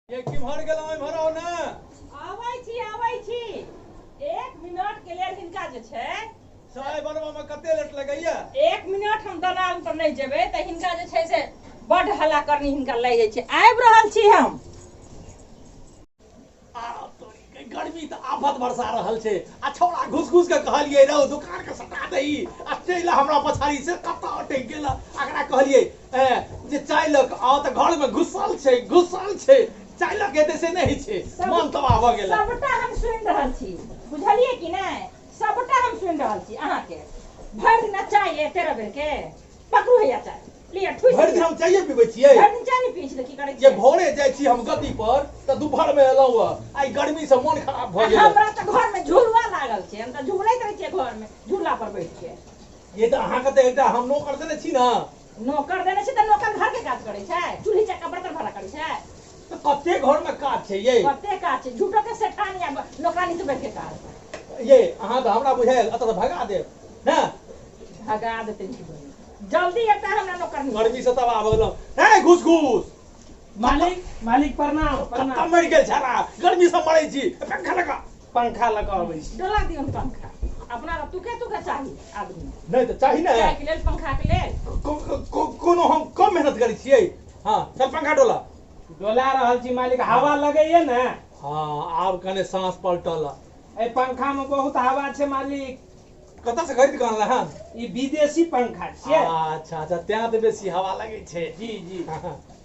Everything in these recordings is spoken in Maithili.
ये किम्हर गेलहुँ, एम्हर आउ ने। आबै छी, आबै छी। 1 मिनट के लेल हिनका जे छै चाय बनबा में कते लेट लगैया? 1 मिनट हम दलान पर नहि जेबै तऽ हिनका जे छै से बड हल्ला करनी हिनका लागि जाइ छै। आबि रहल छी हम। गर्मी तऽ आफत बरसा रहल छै आ छौड़ा घुस घुस के कहलियै रौ दुकान के सटा दही आ चलि हमरा पछाड़ी से कतऽ अटकि गेल। अकरा कहलियै जे चाय लऽ कऽ आउ तऽ घर में घुसल छै, घुसल छै, चाय लऽ के एतै से नहि छै, मन तबाह भऽ गेल। सबटा हम सुनि रहल छी, बुझलियै कि नहि? सबटा हम सुनि रहल छी। अहाँके भरि दिना चाय 13 बेर के पकड़ू हैया चाय लिअ ठुसि। भरि दिन हम चाये पीबै छियै? भरि दिन चाय नहि पीबै छी तऽ की करै छियै? जे भोरे जाइ छी हम गति पर तऽ दुपहर में एलहुँ, आइ गर्मी से मन खराब भऽ गेल। हमरा तऽ घर में झुलुआ लागल छै, हम तऽ झुलैत रहै छियै घर में झूला पर बैठ के। ये तऽ अहाँके तऽ एकटा हम नौकर देने छी ने। नौकर देने छी तऽ नौकर घर के काज करै छै, चूल्ही चक्का बर्तन भाड़ा करै छै। तऽ कते घर में काज छै ये? कते काज छै, झूठो के सेठानी आ नौकरानी से बैठ के काज। ये अहाँ तऽ हमरा बुझायल एतऽ तऽ भगा देब ने। भगा देतै जल्दी एकटा हमरा नौकर। गर्मी से तबाह भऽ गेलहुँ। हे घुस घुस। मालिक, मालिक प्रणाम। प्रणाम। मरि गेल छला, गर्मी से मरै छी। पंखा लगा, पंखा लगा अबै छी। डोला दियौ पंखा। अपना तुके तुके चाही आदमी। नहि तऽ चाही ने चाय के लेल, पंखा के लेल। कोनो हम कम मेहनत करै छियै? हाँ चल पंखा डोला। डोला रहल छी मालिक, हवा लगैया ने। हाँ आब कने सांस पलटल। एहि पंखा में बहुत हवा छै मालिक। कतऽ से खरीद कऽ अनला हन? ई विदेशी पंखा छियै। अच्छा अच्छा, तें तऽ बेसी हवा लगै छै। जी जी।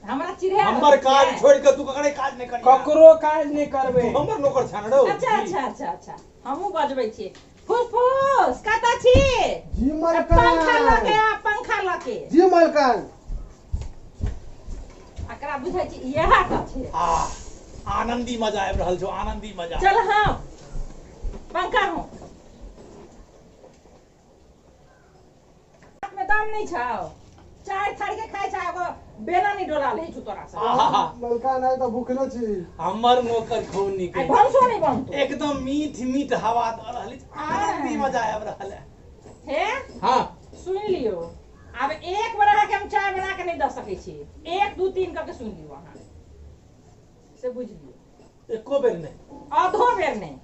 हमरा चिढ़ा हमर काज छोड़ि कऽ तू ककरे काज नहि करिहे। ककरो काज नहि करबै। तू हमर नौकर छह ने रौ। अच्छा अच्छा अच्छा अच्छा, हमहूँ बजबै छियै। फुसफुस कतऽ छी? जी मालकान। पंखा लऽ के आ, पंखा लऽ के। जी मालकान। एकरा बुझै छी इएह तऽ छै। आ आनंदी मजा आबि रहल छौ, आनंदी मजा। चल हाँ पंखा हो में दम नहीं छौ, चाय थारी के खाय छै, एगो बेना नहीं डोला ले छु तोरा से। मलकान आइ तऽ भूखलो छी। हमर नौकर खूब नीक। आई भनसो नहीं बनतो। एकदम मीठ मीठ हवा दऽ रहल अछि, आनंदी मजा आबि रहल है। हे हाँ सुन लियो, आब एक बार अहाँके हम चाय बना के नहीं दऽ सकै छी। 1 2 3 कऽ के सुन लियो, अहाँ से बुझि लियो। एको बेर नहीं, आधो बेर नहीं।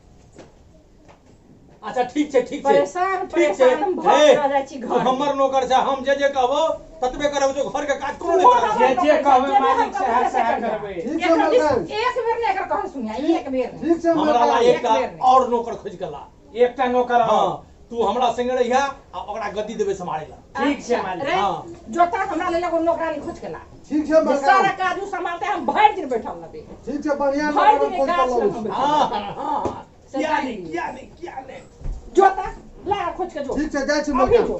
अच्छा ठीक छै, ठीक छै। परेशान परेशान हम भऽ रह जाइ छी घर। हमर नौकर छै, हम जे जे कहबो ततबे करब, जो घर के काज कोनो नहि करब। जे जे कहबै मालिक सएह सएह करबै। ठीक छै मलकान। एक बेर नहि एकर कहल सुनिया, एक बेर नहि। ठीक छै हमरा ला मलकान। एकटा और नौकर खोजि के ला। एकटा नौकर? हाँ तू हमरा संगे रहिया आ ओकरा गद्दी देबै सम्हारे ला। ठीक छै मालिक। हाँ जोता हमरा लेल एगो नौकरानी खोज के ला। ठीक छै मलकान। सारा काज उ सम्हालतै, हम भरि दिन बैठल रहबै। ठीक छै, बढ़िया भरि नौकर दिन खोजि के गाछ लबै लग छी। हम बैठल हाँ रहबै। हाँ, किया नहीं, किया नहीं, किया नहीं। जोता ला खोज के जो। ठीक छै, जाइ छी अभी मलकान। जो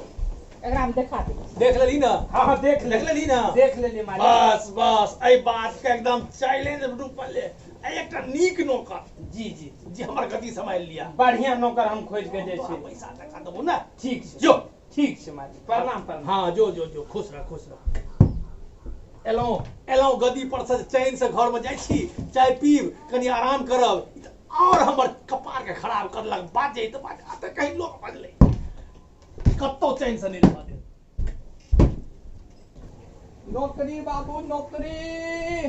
एकरा हम देखा दे। देख लेली ना? हाँ हाँ देख देख लेली ना? देख लेली मालिक। बस बस, एहि बात के एकदम चैलेंज रूप में ले। एकटा नीक नौकर। जी जी जी, हमर गति सम्हारि लिया। बढ़िया नौकर हम खोजि के जाइ तोरा छी। पैसा टका देबो ने। ठीक छै। जो ठीक छै मालिक, प्रणाम प्रणाम। हाँ जो जो जो, खुश रह खुश रह। एलहुँ एलहुँ गद्दी पर से चैन से घर में जाइ छी, चाय पीब कनी आराम करब। और हमर कपार के खराब करलक, बाजै तऽ बाजै, आ तऽ कहीं लोक बजलै कतौ चैन से नहि रहऽ देत। नौकरी बाबू नौकरी,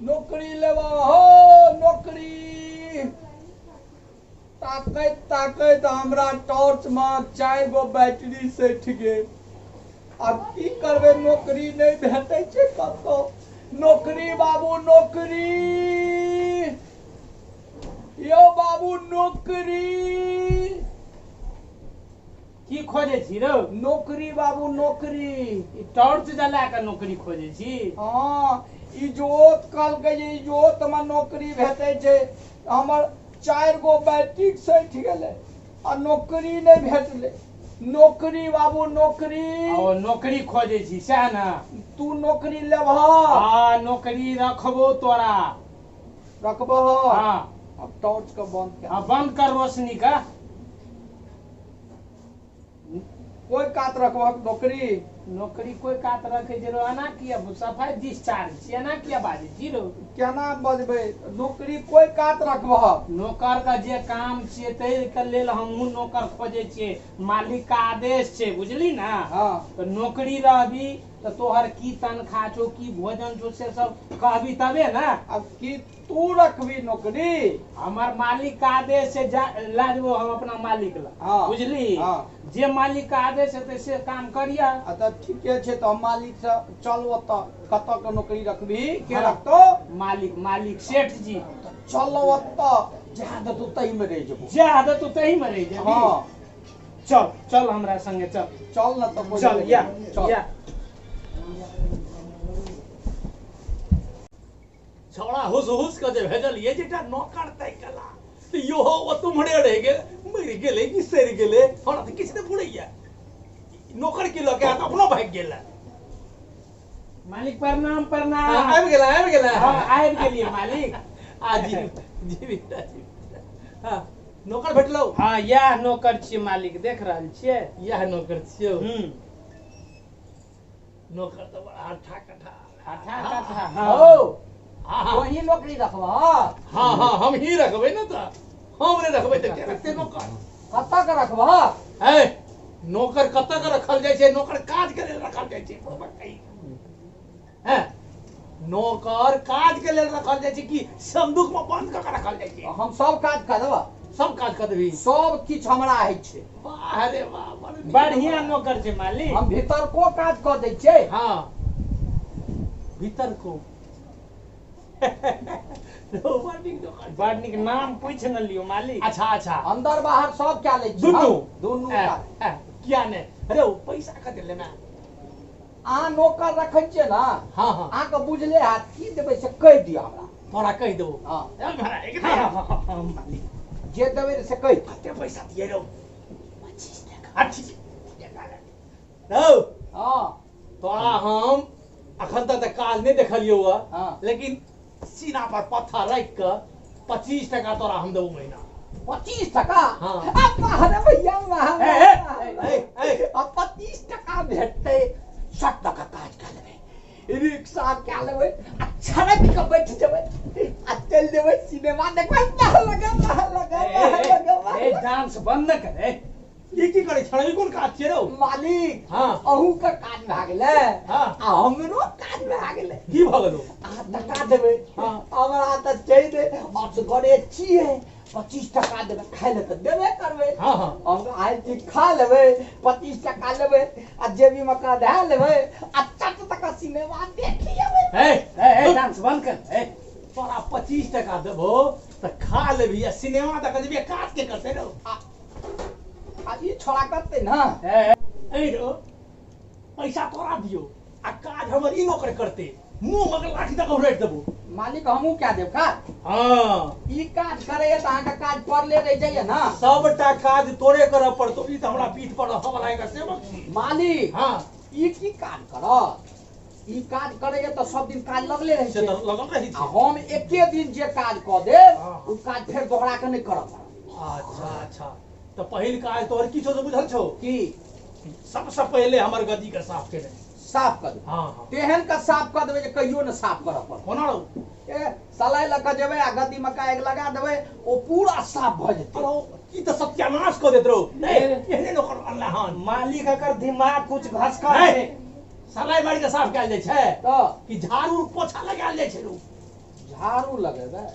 नौकरी लेबा हो नौकरी। ताकैत ताकैत हमरा टॉर्च में 4 गो बैटरी सठि गेल। आब की करबै, नौकरी नहि भेटै छै कतौ। नौकरी बाबू नौकरी, यौ बाबू नौकरी। की खोजै छी रौ? नौकरी बाबू नौकरी। ई टॉर्च जला के नौकरी खोजै छी? हाँ, इजोत कहलकै जे इजोत में नौकरी भेटै छै। हमर 4 गो बैटरी सठि गेलै आ नौकरी नहि भेटलै। नौकरी बाबू नौकरी। ओ नौकरी खोजै छी सएह ने? तू नौकरी लेबह? हाँ नौकरी रखबो तोरा। रखबह? हाँ। अब टॉर्च के बंद कर। हाँ बंद कर रोशनी का। कोई कात रखबह नौकरी? नौकरी कोई कात रखे जे रो एना किया सफाई डिस्चार्ज छी, एना किया बाजै छी रो? केना बजबै, नौकरी कोई कात रखबह? नौकर का जे काम छियै ताहि के लेल हमहूँ नौकर खोजै छियै, मालिक का आदेश छै, बुझली ना? हाँ। तऽ नौकरी रहबी तऽ तोहर की तनखा छौ की भोजन छौ से सब कहबी तबे ना। अब की तू रखबी नौकरी? हमर मालिक का आदेश से जा ला जेबो हम अपना मालिक ला। हाँ। बुझली? हाँ। जे मालिक का आदेश हेतै से काम करिया। आ तऽ ठीके छै, तऽ हम मालिक से चल ओतऽ, कतऽ के नौकरी रखबी, के हाँ। रखतो? मालिक मालिक सेठ जी। चल ओतऽ, जहाँ देतौ तही में रहि जेबो। जे आदत तू तही में रहि जेबी। हाँ। चल चल हमरा संगे चल। चल ना तऽ चल या चल। या। छौड़ा हुस हुस के जे भेजलियै जे एकटा नौकर तय कला तऽ इहो ओ तुम्हरे रहि गेल, मरि गेलै कि सड़ि गेलै हमरा तऽ किछु नहि बुझैया। नौकर की लऽ के आयत, अपनो भागि गेल। मालिक प्रणाम प्रणाम। आबि गेला आबि गेला। हाँ आबि गेलियै मालिक। आ जी जी जी। हाँ नौकर भेटलौ? हाँ इएह नौकर छियै मालिक, देख रहल छियै। इएह नौकर छियौ? हम्म। नौकर तऽ बड़ा हट्ठा कट्ठा। हट्ठा कट्ठा। हाँ। हौ, हाँ हाँ। तोही नौकरी रखबह? हाँ हाँ हम ही रखबै ने, तऽ हम नहि रखबै तऽ के रखतै नौकर? कतऽ के रखबह? है नौकर कतऽ के रखल जाइ छै? नौकर काज के लेल रखल जाइ छै। हैं नौकर काज के लेल रखल जाइ छै कि संदूक में बंद कऽ के रखल जाइ छै? हम सब काज करब। सब काज कऽ देबही? सब किछु हमरा होइ छै। वाह रे वाह, बड़ नीक। बढ़िया नौकर छै मालिक। हम भीतर को काज कऽ दै छियै। हाँ भीतर को बड़ नीक नौकर। बड़ नीक, नाम पूछि न लियौ मालिक। अच्छा अच्छा। अंदर बाहर सब कए लै छियै। दुनू? दुनू काज। किया नहि। अरे ओ पैसा कते लेना? अहाँ नौकर रखै छियै ना? हाँ हाँ। अहाँके बुझले हैत, की देबै से कहि दिअ हमरा। तोरा कहि देबो। हाँ। हाँ, मालिक। जे देबै से कहि दिअ। कते पैसा दिए रौ? 25 टका। ठीक रौ। हाँ। तोरा हम अखन तक तऽ काज नहि देखलियौ हँ। हाँ। लेकिन सीना पर पत्थर राखि कऽ 25 टका तोरा हम देबो महीना। 25 टका? हाँ। आ वाह रे भैया वाह। ए, ए, ए, ए। आ 25 टका भेटतै, 100 टका काज कऽ लेबै, रिक्शा कए लेबै आ छड़कि कऽ बैठ जेबै आ चलि जेबै सिनेमा देखबै। वाह लगा वाह लगा वाह लगा वाह। ए डांस बंद न कर। ए ई की करै छौ? ई कोन काज छियै रौ? मालिक, हाँ। अहूँ के काज भए गेलै। हाँ। आ हमरो काज भए गेलै। की भऽ गेलौ? अहाँ टका देबै। हाँ। हमरा तऽ छै ने असगरे छियै, 25 टका देबै, खाय लए तऽ देबे करबै। हाँ हाँ। हम आयल छी, खा लेबै, 25 टका लेबै आ जेबी मे का धए लेबै आ चट तक सिनेमा देखि अबै। ए, ए, ए डांस बंद कर। ए तोरा 25 टका देबो तऽ खा लेबही आ सिनेमा देखऽ जेबही, काज के करतै रौ? आ ई छोड़ा करतै ना। ए, ए रौ, पैसा तोरा दियौ आ काज हमर ई नौकर करतै, मुँह मे लाठी दऽ कऽ उड़ारि देबो। मालिक हमहूँ कए देब काज। हाँ। ई काज करैया तऽ अहाँके काज पड़ले रहि जाइया ना। सबटा काज तोरे करऽ पड़तौ, ई तऽ हमरा पीठ पर रहऽ वाला एकर सेवक छी। मालिक, हाँ। ई की काज करत? ई काज करैया तऽ सब दिन काज लगले रहै से छै। तऽ लगल रहै आ छै। हम एके दिन जे काज कऽ देब हाँ। ओ काज फेर दोहरा कऽ नहि करऽ पड़त। अच्छा अच्छा, तऽ पहिल काज तोहर की छौ से बुझल छौ? की? सबसँ पहिले हमर गद्दी के साफ केनाइ। साफ कऽ देबै। हाँ हाँ। तेहन के साफ कऽ देबै जे कहियो ने साफ करऽ पड़त। कोना रौ? ए सलाइ लऽ कऽ जेबै आ गद्दी मे आगि लगा देबै, ओ पूरा साफ भऽ जेतै। अरे ई तऽ सत्यानाश कऽ देत रौ। नहि एहने नौकर अनला हन। मालिक एकर दिमाग कुछ घसकल नहि, छै। सलाइ मारि कऽ साफ कयल जाइ छै तऽ कि झाड़ू पोछा लगायल जाइ छै रौ? झाड़ू लगेबै?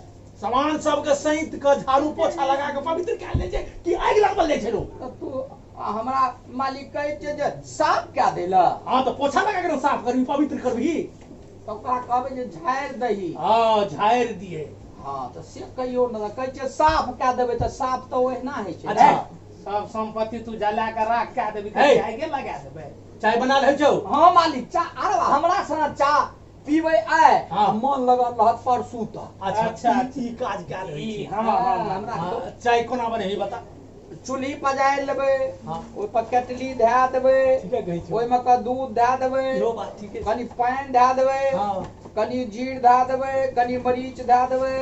सामान सबके सैंत कऽ झाड़ू पोछा लगा कऽ पवित्र कयल जाइ छै कि आगि लगबल जाइ छै रौ? तऽ तू आ हमरा मालिक कहै छै जे साफ कए दै लए। हाँ तऽ पोछा लगा के साफ करबी, पवित्र करबी। तऽ ओकरा कहबै जे झाड़ि दही। हाँ झाड़ि दिए। हाँ तऽ से कहियो ने, कहै छै साफ कए देबै तऽ साफ तऽ ओहिना होइ छै। अच्छा। सब संपत्ति तू जला के राख कए देबी, हे। आगे लगा देबै। चाय बना ले छौ? हाँ मालिक, चाह। अरे हमरा सना चाह पीबै आइ। हाँ। मन लगल रहत परसू तक। अच्छा अच्छा, ई काज कयल होइ ई छै। हाँ हाँ हमरा हाँ, चाय कोना बनेबही बता। चूल्ही पजारि लेबै, हाँ। ओहि पर केटली धए देबै, ठीके कहै छौ। ओहिमे के दूध धए देबै, इहो बात ठीके छै। कनि पानि धए देबै, हाँ। कनि जीर धए देबै, कनि मरीच धए देबै,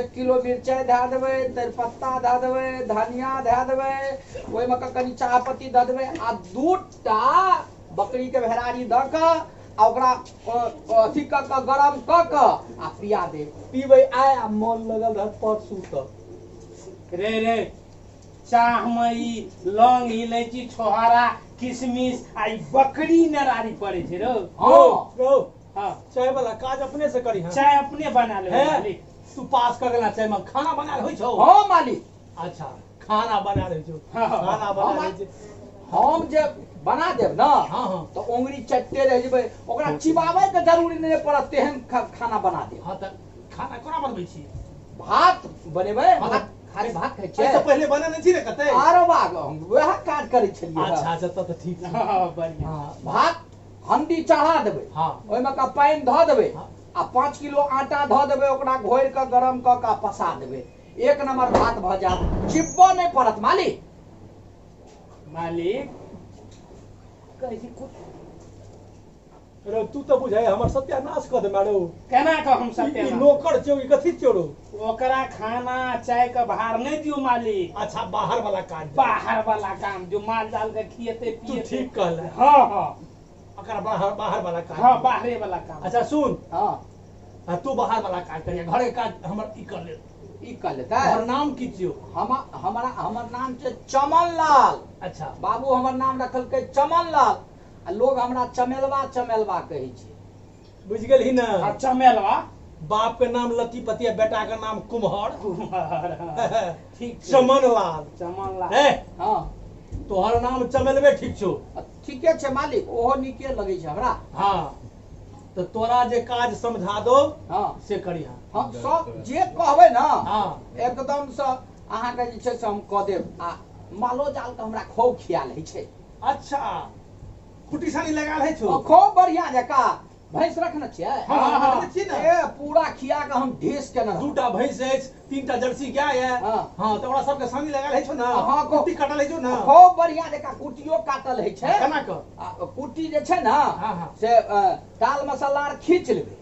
1 किलो मिरचाइ धए देबै, तेजपत्ता धए देबै, धनिया धए देबै, ओहिमे के कनि चाहपत्ती धए देबै आ 2 टा बकरी के भेरारी दऽ कऽ आ ओकरा अथी कऽ कऽ गरम कऽ कऽ आ पिया देब। पीबै आय आ मन लगल रहत परसू तक। रे रे चाह में ई लौंग इलायची छोहारा किशमिश आ ई बकरी नरारी पड़े छै रो। हाँ। रौ हाँ चाय वाला काज अपने से करी। हाँ चाय अपने बना ले मालिक। तू पास कर गेला चाय में खाना बनाल होइ छौ? हाँ मालिक। अच्छा खाना बनाल होइ छौ। खाना बनाल होइ छै। हम जे बना देब ना हाँ हाँ तो उंगली चटते रह जेबै, ओकरा चिबाबै के जरूरी नहीं पड़त, तेहन खाना बना देब। हाँ त खाना कोना बनबै छी? भात बनेबै। हाँ। खाली भात खाइ छियै? एहिसँ पहिले बनेने छी ने कते? आरो बाग हम वएह काज करै छलियै। अच्छा अच्छा तब तऽ ठीक छै। हाँ बढ़िया। हाँ भात हंडी चढ़ा देबै, हाँ ओहिमे का पानि धऽ देबै हाँ। आ 5 किलो आटा धऽ देबै, ओकरा घोरि कऽ गरम कऽ कऽ पसा देबै, एक नंबर भात भऽ जायत, चिब्बो नहि पड़त मालिक। मालिक कहै छी कुछ रे तू तऽ बुझाइ हमर सत्यानाश कऽ देमे रौ। केना कऽ हम ई सत्यानाश? नौकर छौ ई कथी छौ रौ? ओकरा खाना चाय के भार नहीं दियो मालिक। अच्छा बाहर वाला काज। बाहर वाला काम जो माल जाल के खिएते तू पिएते। ठीक कहले। हाँ हाँ अकर बाहर बाहर वाला काज। हाँ बाहरे वाला काम। अच्छा सुन। हाँ तू बाहर वाला काज करिया, घरे काज हमर ई कर ले। ई कर लेतै। हमर नाम की छियौ? हमरा हमर नाम छै चमन लाल। अच्छा बाबू हमर नाम रखलकै चमन लाल आ लोग हमरा चमेलवा चमेलवा कहै छै। बुझि गेलही ने? आ चमेलवा बाप के नाम लतीपति आ बेटा के नाम कुम्हर। कुम्हर। ठीक छै। चमन लाल। चमन लाल। ए हाँ तोहर नाम चमेलवे ठीक छौ? ठीके छै मालिक, ओहो नीके लगै छै हमरा। हाँ तो तोरा जे काज समझा दो हाँ से करी। हाँ हम सब जे कहबै ना हाँ एकदम से अहाँके जे छै से हम कऽ देब। आ मालो जाल के हमरा खूब खियाल होइ छै। अच्छा कुटी सानी लगाल है छौ? खूब बढ़िया जकाँ भैंस रखने छियै? हाँ हाँ रखने छियै ने। ए पूरा खिया के हम ढेस केने रहब। 2टा भैंस अछि, 3टा जर्सी गाय है। हाँ। हाँ तो ओकरा सबके सानी लगाल है छौ ना? हाँ, कुट्टी काटल है छौ ना? खूब बढ़िया जकाँ कुट्टियो काटल होइ छै। केना कऽ? आ कुट्टी जे छै ना हाँ हाँ से दाल मसाला आर खींच लेबै,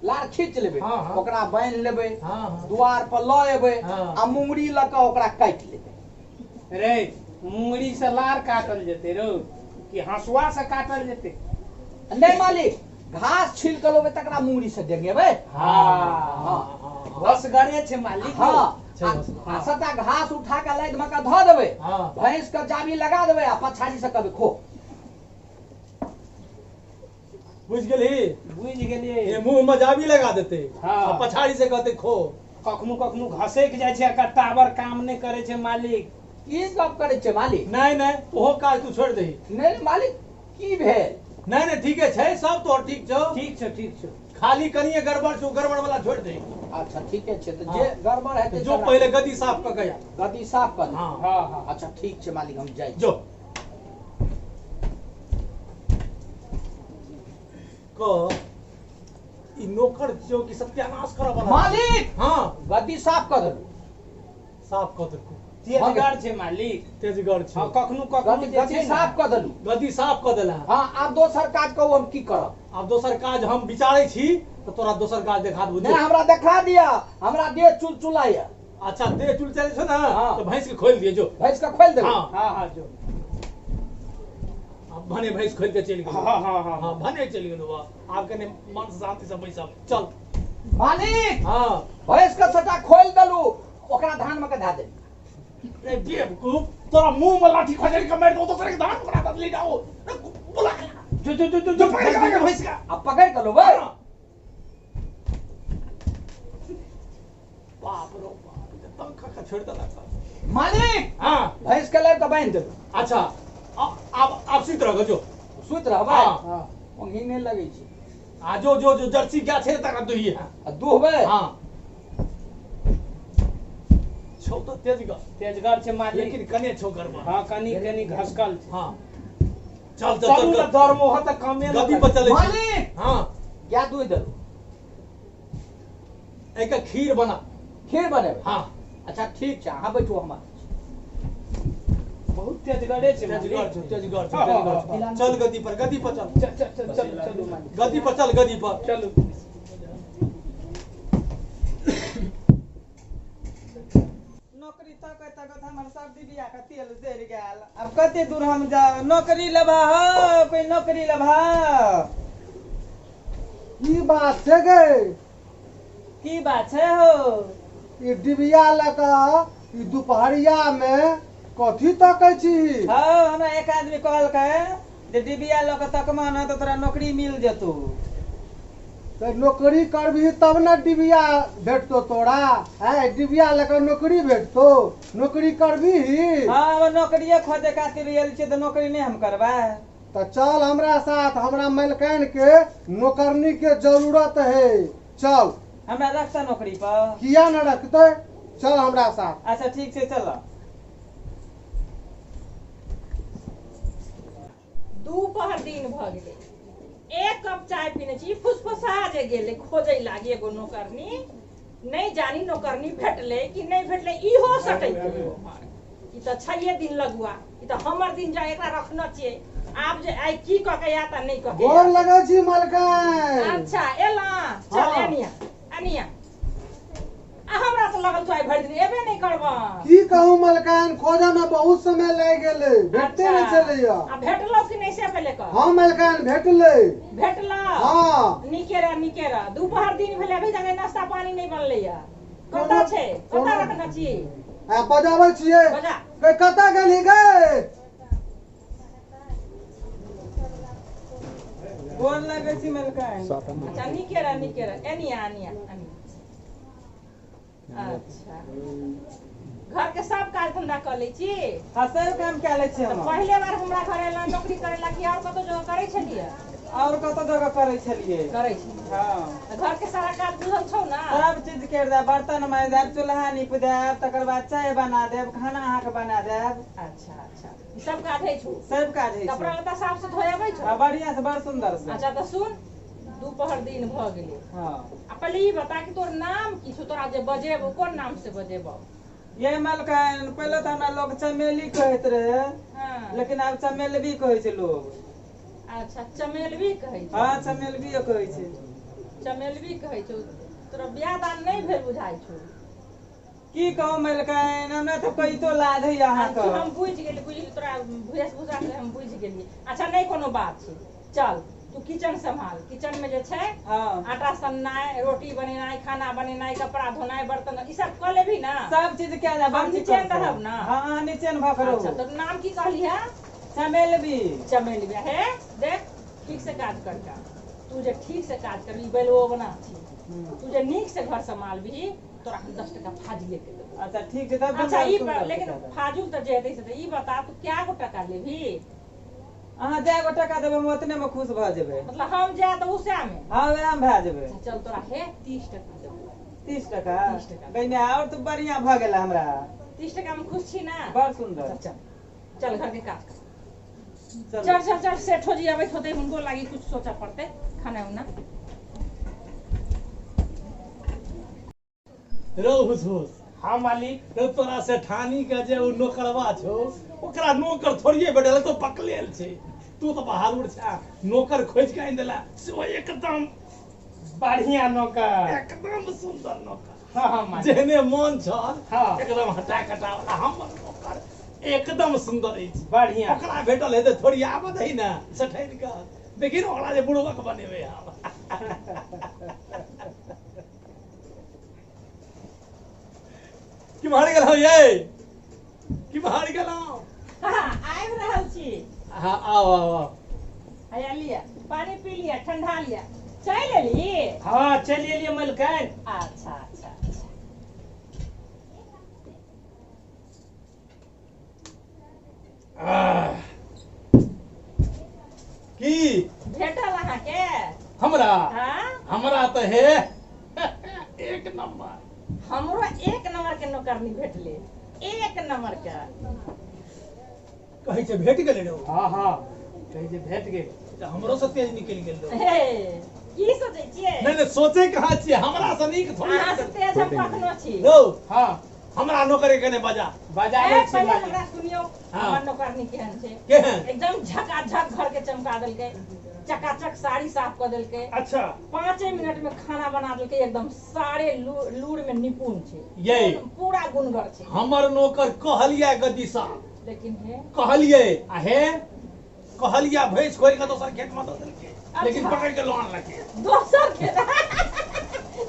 लार खींच लेबै, हाँ, हाँ। ओकरा बान्हि लेबै, हाँ हाँ दुआर पर लऽ एबै हाँ। आ मुंगरी लऽ कऽ ओकरा काटि लेबै। रे मुंगरी से लार काटल जेतै रो कि हंसुआ से काटल जेतै? नहीं मालिक, घास छील के लेबै तकरा मुंगरी से डेंगेबै। हाँ घसगरे छै मालिक। हाँ आ सबटा घास उठा के लादि मे के धऽ देबै, हाँ भैंस के जाबी लगा देबै आ पछाड़ी से कहबै खो। बुझि गेलही? बुझि गेलियै। ये मुंह में जाबी लगा देते हाँ। आ पछाड़ी से कहते खो। कखनो कखनो घसैक जाइ छै, एकर टावर काम नहि करै छै मालिक। की गप करै छै मालिक? नहीं नहीं ओहो काज तू छोड़ि दही। नहीं मालिक की भेल? नहीं नहीं ठीके छै, सब तोहर ठीक छौ। ठीक छौ ठीक छौ, खाली कनिये गड़बड़ छौ, गड़बड़ वाला छोड़ि दही। अच्छा ठीके छै, तऽ हाँ। जे गड़बड़ हेतै जो पहिले गद्दी साफ कऽ के आ। गद्दी साफ कऽ दे। हाँ हाँ हाँ अच्छा ठीक छै मालिक, हम जाइ। जो क ई नौकर छियौ कि सत्यानाश करऽ वाला? मालिक हाँ गद्दी साफ कऽ देलू। साफ कऽ देलकौ। तेजगर छै मालिक। तेजगर छै। हाँ कखनो कखनो गद्दी साफ कऽ देलू। गद्दी साफ कऽ देला। हाँ आब दोसर काज कहू हम की करब? आब दोसर काज हम विचारै छी तऽ तोरा दोसर काज देखा देबौ। नहीं हमरा देखा दिया, हमरा देह चुलचुलाइए। अच्छा देह चुलचुलाइ छौ ना? हाँ। तऽ भैंस के खोलि दियै जो। भैंस के खोलि देबै? हाँ हाँ हाँ जो। अब भने भैंस खोलि के चलि गेलौ। हाँ हाँ हाँ हाँ भने चलि गेलौ। आब कने मन से शांति से बैसब। चल मालिक। हाँ भैंस के सबटा खोलि देलू, ओकरा धान मे के धऽ देलू। रे बेवकूफ, तोरा मुंह में लाठी खजर के मारि दौ, दोसर के धान ओकरा बदली जाओ। बुला जो जो जो जो जो पकड़ के भैंस का। आ पकड़ के लेबै। बाप रो बाप, ई तऽ तंग खा के छोड़ि देलक। मालिक हाँ भैंस के लाबि कऽ बान्हि देलू। अच्छा आब आब सुति रह जो। सुति रहबै? हाँ। ओंघी नहि लगै छै। आ जो जो जो जर्सी गाय छै तकरा दुहिए। आ दुहबै? हाँ छौ तऽ तेजगर। तेजगर छै मालिक, लेकिन कने छौ गड़बड़। हाँ कनी कनी घसकल छै। हाँ चल चल चलू चल ने दरमोह तऽ कमे गद्दी पर चलै छी। मालिक हाँ गाय दुहि देलू। एहिके खीर बना। खीर बनेबै? हाँ अच्छा ठीक छै, अहाँ बैठू हम। बहुत तेजगरे छै तेजगर छौ, तेजगर छौ, हाँ, तेजगर हाँ, छौ। चल गद्दी पर, गद्दी पर चल। चल चल चल चलू चलू मालिक, गद्दी पर चल, गद्दी पर चलू। नौकरी तकैत तकैत हमर सब डिबिया के तेल जरि गेल। आब कते दूर हम जाउ? नौकरी लेबा हो, कोई नौकरी लेबा? की बात छै गे? की बात छै हो? ई डिबिया लऽ कऽ ई दुपहरिया मे कथी तकै छी? हौ, हमरा एक आदमी कहलकै जे डिबिया लऽ कऽ तकबह ने तऽ तोरा नौकरी मिल जेतौ। तऽ नौकरी करबही तब ने डिबिया भेटतौ तोरा। आँय, डिबिया लऽ कऽ नौकरी भेटतौ? नौकरी करबही? हँ, हम नौकरिये खोजै खातिर आयल छियै, तऽ नौकरी नहि हम करबै? तऽ चल हमरा साथ, हमरा मलकान के नौकरनी के जरूरत है, चल। हमरा रखतै नौकरी पर? किया न रखतै, चल हमरा साथ। अच्छा ठीक छै, चल। दुपहर दिन भऽ गेलै, एक कप चाय पीने छी। फुसफुसा जे गेलै खोजै लागी एगो नौकरनी। नहि जानी नौकरनी भेटलै कि नहि भेटलै। इहो सटै गेलै ओम्हर। ई तऽ छैहे दिन लगुआ, ई तऽ हमर दिन जा एकरा रखने छियै। आब जे आइ की कऽ के आयत आ नहि कऽ के गोर आयत। लगै छी मलकान। अच्छा एला, चल। हाँ। एनिया एनिया, आ हमरा तऽ लगल तू आइ भरि दिन एबे नहि करबह। की कहू मलकान, खोजऽ में बहुत समय लागि गेलै, भेटते नहि छलैया। आ भेटलो कि नहि से पहिले कह। हँ मलकान, भेटलै। भेटलो? हँ। नीके रह, नीके रह। दुपहर दिन भेलै, अभी तक नाश्ता पानी नहि बनलैया। कतऽ छै, कतऽ रखने छी? आ बजाबै छियै। बजा। गे, कतऽ गेली गे? गोर लगै छी मलकान। अच्छा, नीके रह, नीके रह। Anyway anyway anyway. अच्छा, घर के सब काज धंधा कऽ लै छी? हँ, सब काम कए लै छी तऽ हम। पहिले बार हमरा घर एला नौकरी करै ला कि आओर कतौ जगह करै छलियै? आओर कतौ जगह करै छलियै। करै छलियै? हँ। तऽ घर के सारा काज बुझल छौ ने? सब चीज करि देब, बर्तन माजि देब, चूल्हा नीप देब, तकर बाद चाय बना देब, खाना अहाँके बना देब। अच्छा अच्छा, ई सब काज होइ छौ? सब काज होइ कपड़ा छै। लत्ता साफ से धोए अबै छौ? हँ, बढ़िआँ से, बड़ सुन्दर से। अच्छा तऽ सुन, दुपहर दिन भऽ गेलै। हँ। आ पहिले ई बता कि तोर नाम की छौ? तोरा जे बजेबौ, कोन नाम से बजेबौ? ये मलकान, पहिले तऽ हमरा लोग चमेली कहैत रहे। लेकिन आब चमेलबी कहै छै लोग। अच्छा, चमेलबी कहै छै? हँ, चमेलबियो कहै छै। चमेलबी कहै छौ। तोरा बियाह दान नहि भेल बुझाइ छौ। की कहू मलकान, हमरा तऽ कहितो लाज होइए अहाँके। हम बुझि गेली, बुझि गेली, तोरा वेशभूषा से हम बुझि गेली। अच्छा, नहि कोनो बात छै, चल तू किचन सम्हाल। किचन में जे छै आटा सननाइ, रोटी बनेनाइ, खाना बनेनाइ, कपड़ा धोनाइ, बर्तन, ई सब कऽ लेबही ने? सब चीज कए जाय। हम निचेन रहब ने? हँ, अहाँ निचेन भऽ कऽ अच्छा। रहू। तऽ नाम की कहली है? चमेलबी। चमेलबी। हे देख, ठीक से काज करता। तू जे ठीक से काज करबी, बैलबो बना छी, तू जे नीक से घर सम्हालबही, तोरा हम 10 टका फाजिले के देबो। अच्छा ठीक छै तब। अच्छा ई सुन्दर से लेकिन कए देब। फाजुल तऽ जे हेतै से तऽ। ई बता, तू क्या गो टका लेबही? अहाँ जए गो टका देबै, हम ओतने मे खुश भऽ जेबै। मतलब हम जाय तऽ उसै मे? हँ, वएह मे भए जेबै। अच्छा चल, तोरा हे 30 टका देबो। 30 टका? 30 टका। पहिने आओर तऽ बढ़िआँ भऽ गेल हमरा। 30 टका मे खुश छी ने? बड़ सुन्दर। अच्छा चल, चल, घर के काज कर। चलू। चल चल चल, सेठो जी अबैत होतै, हुनको लागी कुछ सोचऽ पड़तै खाना उना। रौ हुसहुस। हाँ मालिक। रौ, तोरा सेठानी के जे ओ नौकरवा छौ, ओकरा नौकर थोड़िए भेटल, तो पकलेल छै। तू तऽ बहादुर छा, नौकर खोजि के आनि देला, सेहो एकदम बढ़िया नौकर। एकदम सुन्दर नौकर। हाँ हाँ मालिक। जेहने मन छल, एकदम हटा कटा वाला हमर नौकर एकदम सुन्दर अछि। बढ़िया। ओकरा भेटल हेतै थोड़ी, आबऽ दही ने सठैन के, देखी ने ओकरा जे बुड़बक बनेबै हम। किम्हर गेलहुँ ये? किम्हर गेलहुँ? हाँ, आबि रहल छी। हाँ, आओ आओ आओ। हैया लिअ, पानी पी लिअ, ठंडा लिअ। चलि एली? हाँ, चलि एलियै मलकाइन। अच्छा अच्छा अच्छा। आह। की भेटल अहाँके? हमरा? हाँ। हमरा तऽ हे एक नंबर। हमरो एक नंबर के नौकरनी भेटले, एक नंबर के। कहै छै भेट गेलै रौ? हाँ हाँ, कहै छै भेट गेल। तऽ हमरो से तेज निकलि गेल रौ। हे, की सोचै छियै? नहि नहि, सोचै कहाँ छियै, हमरा से नीक थोड़ी। अहाँ से तेज हम कखनो छी। रौ, हाँ। हमरा नौकरी कने बजा। बजाबै ए, छी पहिले मालिक। हमरा सुनियौ। हाँ। हमर नौकरनी केहन छै? केहन? एकदम झकाझक घर के चमका देलकै। चकाचक साड़ी साफ कऽ देलकै। अच्छा। 5 मिनट में खाना बना देलकै, एकदम सारे लूर में निपुण छै। ये पूरा गुणगर छै हमर नौकर। कहलियै गद्दी साहब, लेकिन हे कहलियै आ हे कहलिया भैंस खोल के दोसर खेत में दऽ देलकै, लेकिन पकड़ के लऽ आनलकै दोसर खेत।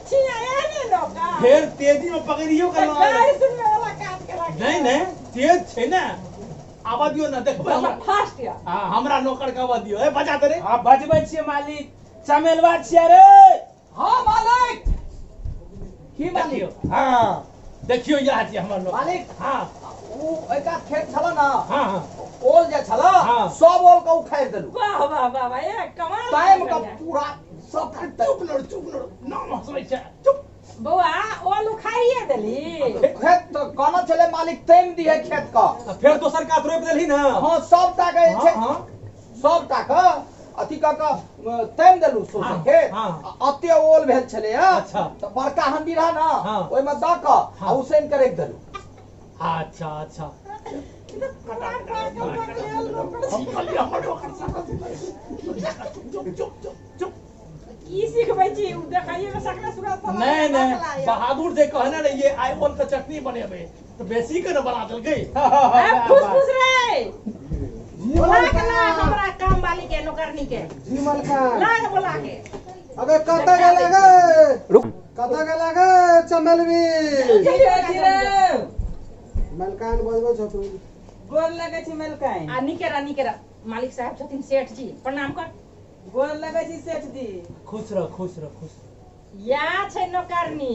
छिया एहने नौकर फेर तेजी में पकड़ियो के लऽ गाय सुनने वाला काज केलक। नहीं नहीं तेज छै ने, आवा दियो ना देखबै हमरा फास्ट या। हां हमरा नौकर के आवा दियो। ए बजा दे रे। हां बजबै छियै मालिक, चमेलवा छियै रे। हां मालिक। की मालिक? हां देखियो इएह छियै हमर नौकर मालिक। हां उ एका खेत छल ना। हां हां ओल जे छल सब ओल के उखाड़ देलु। वाह वाह वाह वाह, ए कमाल टाइम के पूरा सब। चुप नर, चुप नर, नाम हंसबै छै, चुप। बौआ ओल उखाड़िए देली खेत त कहना छले मालिक तैम दिहे खेत का, फेर दोसर कात रोपि देलही ना। हां सबटा के छै। हां सबटा के अथी क के तैम देलु सोसे खेत। अते ओल भेल छले। अच्छा। त बड़का हंडी रह ना, ओइ में the क आ उसैन के राखि देलु। अच्छा अच्छा। की सिखबै छी उ देखैये में सकरा सुरा नहीं नहीं बहादुर जे कहने रहिए आइ ओल के चटनी बनेबै त बेसी के न बना देलकै। ए फुस रे बोला के ला हमरा काम वाली के नौकरनी के। जी मलका ला के बोला के। अबे कत गेल गे, कत गेल गे चमेलवी? मलकान बजबै छौ तू। गोर लगै छी मलकान। आ निकेरा निकेरा मालिक साहब छथिन सेठ जी, प्रणाम कर। गोर लगै छी सेठ जी। खुश रह खुश रह खुश रह। या छै नौकरनी।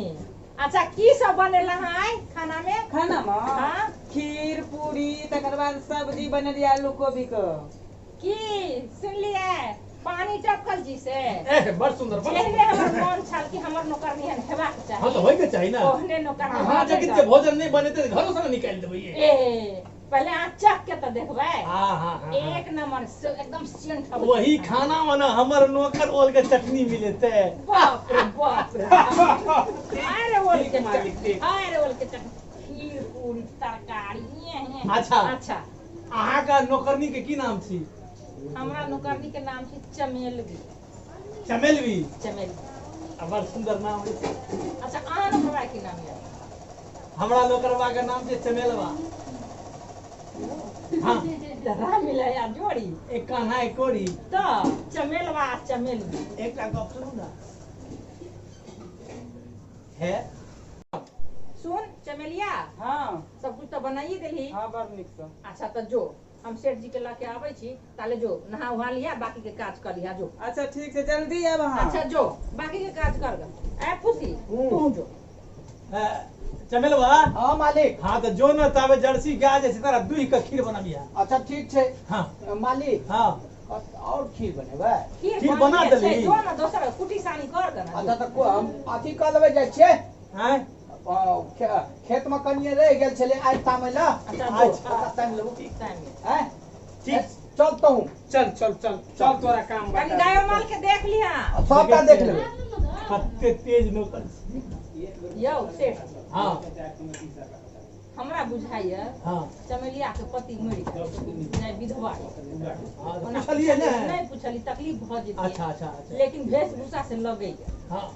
अच्छा की सब बनेला है खाना में? खाना में हां खीर पूरी, तकर बाद सब्जी बनेलियै आलू गोभी के। की सुनलियै पानी टपकल जी से? ए बड़ सुंदर, बड़ एहने हमर मन छल कि हमर नौकरनी हन हेबाक चाही। हां त होय के चाही ना। ओहने नौकरनी। हां जब जे भोजन नहीं बनेते त घरो से निकाल देबै। ए पहले अहाँ चख के त देखबै। हां हां हां एक नंबर से एकदम सेंट आबै। वही खाना वाना हमर नौकर ओल के चटनी मिलेते। बाप रे बाप रे। अरे ओल के चटनी, अरे ओल के चटनी, खीर पूरी तरकारी। अच्छा अच्छा अहाँ का नौकरनी के की नाम छी? हमरा नौकरनी के नाम छी चमेलवी। चमेलवी? चमेलवी। बड़ सुंदर नाम है। अच्छा अहाँ नौकरवा के नाम है? हमरा नौकरवा के नाम छै चमेलवा। हां जरा मिलाया जोड़ी, एक कान्हा एक कोड़ी। त चमेलवा चमेलवी। एकटा गप सुनू ना। है सुन चमेलिया। हां सब कुछ त बनाइए देलही। हां बड़ नीक से। अच्छा त जो हम सेठ जी के लके आबै छी, ताले जो नहा उहा लिहा, बाकी के काज कर लिहा जो। अच्छा ठीक छै, जल्दी आब अहाँ। अच्छा जो बाकी के काज कर ग। ए फुसी तू जो। चमेलवा। हां मालिक। हां त जो न ताबे जर्सी गाय जे छै तारा दूहि के खीर बनाबिहा। अच्छा ठीक छै। हां मालिक। हां और खीर बनेबै? खीर बना देली जो न, दोसर कुटी सानी कर दे ना। अच्छा त हम अथी क लेबै जाइ छियै। हैं खेत में कनिए रह गेल छले आइ तामै ल। अच्छा अच्छा ताम लेबो। ठीक ताम हैं ठीक चल तू चल चल चल चल तोरा काम बता। कनी गायो माल के देख लिहा। सबटा देख लेबै। कते तेज नौकर यौ सेठ। हां हमरा बुझाइया। हां चमेलिया के पति मरि गेल, नहि विधवा। हां पुछलियै ने? नहीं पुछली, तकलीफ भ जेतै। अच्छा अच्छा अच्छा। लेकिन वेशभूषा से लगैया। हां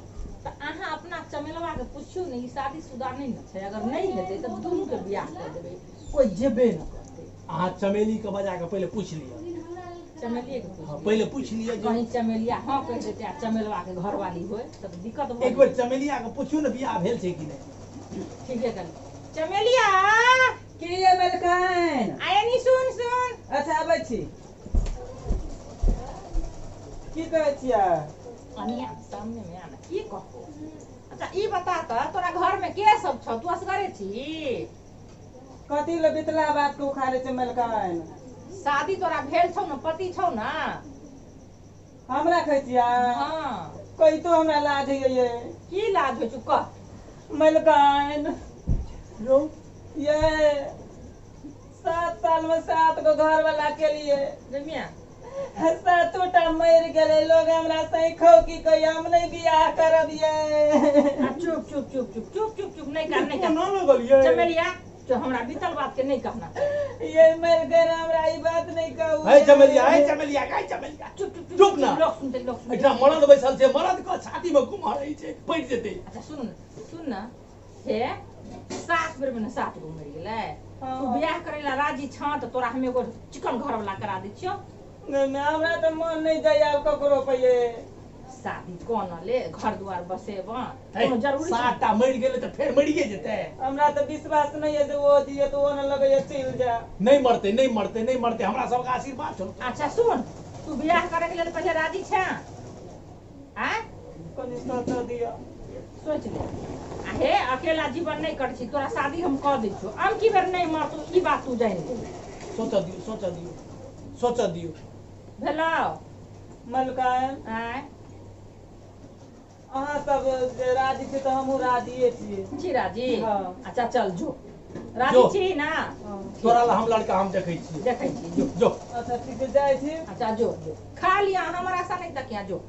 त अहाँ अपना चमेलवा के पुछियौ ने, ई शादीशुदा नहीं न छै, अगर नहीं हेतै त दुनू के बियाह कर देबै, कोई जेबे न करतै। अहाँ चमेली के बजा के पहिले पूछ लिअ। चमेलिए के पूछ। हां पहिले पूछ लिअ जे कहीं चमेलिया हां कहि देतै आ चमेलवा के घरवाली होय तब दिक्कत भ। एक बेर चमेलिया के पुछियौ ने बियाह भेल छै कि नहीं। ठीक है कल चमेलिया की ये मलकान? आय नी सुन सुन। अच्छा आबै छी। की कहै छियै? अनिया सामने में आना की कहबो। अच्छा ई बता त तोरा घर में के सब छौ, तू असगरे छी? कथी ले बितला बात के उखाड़े छै मलकान? शादी तोरा भेल छौ न, पति छौ ना? हमरा कहै छियै? हां कहितो हमरा लाज होइए। की लाज होइ छौ कह? मलकान रो ये 7 साल में 7 गो घर वाला के लिए रमिया 7 टा मर गेलै। लोग हमरा सही खौ की कहिया हम नहीं बियाह करब ये। चुप चुप चुप चुप चुप चुप चुप, नहीं कर नहीं कर। ना लगलियै चमेलिया तो हमरा बीतल बात के नहीं कहना। ये मर गए हमरा ई बात नहीं कहू। हे चमेलिया, हे चमेलिया, हे चमेलिया, चुप चुप चुप ना। लोग सुनते, लोग सुनते। एकटा मरद बैसल छै, मरद के छाती में कुम्हर छै, पड़ि जेतै। अच्छा सुन सुन ना, हे 7 बेर में 7 गो मरि गेलै। तू बियाह करै ला राजी छा त तोरा हम एगो चिकन घर वाला करा दै छियौ। नहीं मैं हमरा त मन नहीं जाय आब ककरो पे। शादी कोन ले घर द्वार बसेबा कोनो जरूरी? 7टा मरि गेलै त फेर मरिए जेतै। हमरा त विश्वास नहीं है जे ओ दिए तो ओ न लगैया चलि जा। नहीं मरते, नहीं मरते, नहीं मरते, हमरा सबके आशीर्वाद छौ। अच्छा सुन, तू बियाह करे के लेल पहिले राजी छा? आ कनी सोच दिया, सोच ले। आ हे अकेला जीवन नहीं कर छी, तोरा शादी हम क दै छियौ। अब की बेर नहीं मरतौ ई बात तू जानि ले। सोच दियौ, सोच दियौ, सोच दियौ। भेलौ मलकान? आय अहाँ सब जे राजी छी तऽ हमहूँ राजिए छियै। छी राजी? हाँ। अच्छा चल जो, राजी छी ना? तोरा ला हम लड़का हम देखै छी, देखै छी, जो जो। अच्छा ठीक छै, जाइ छी। अच्छा जो जो, खा लिया हमरा आशा नहीं तकिया जो।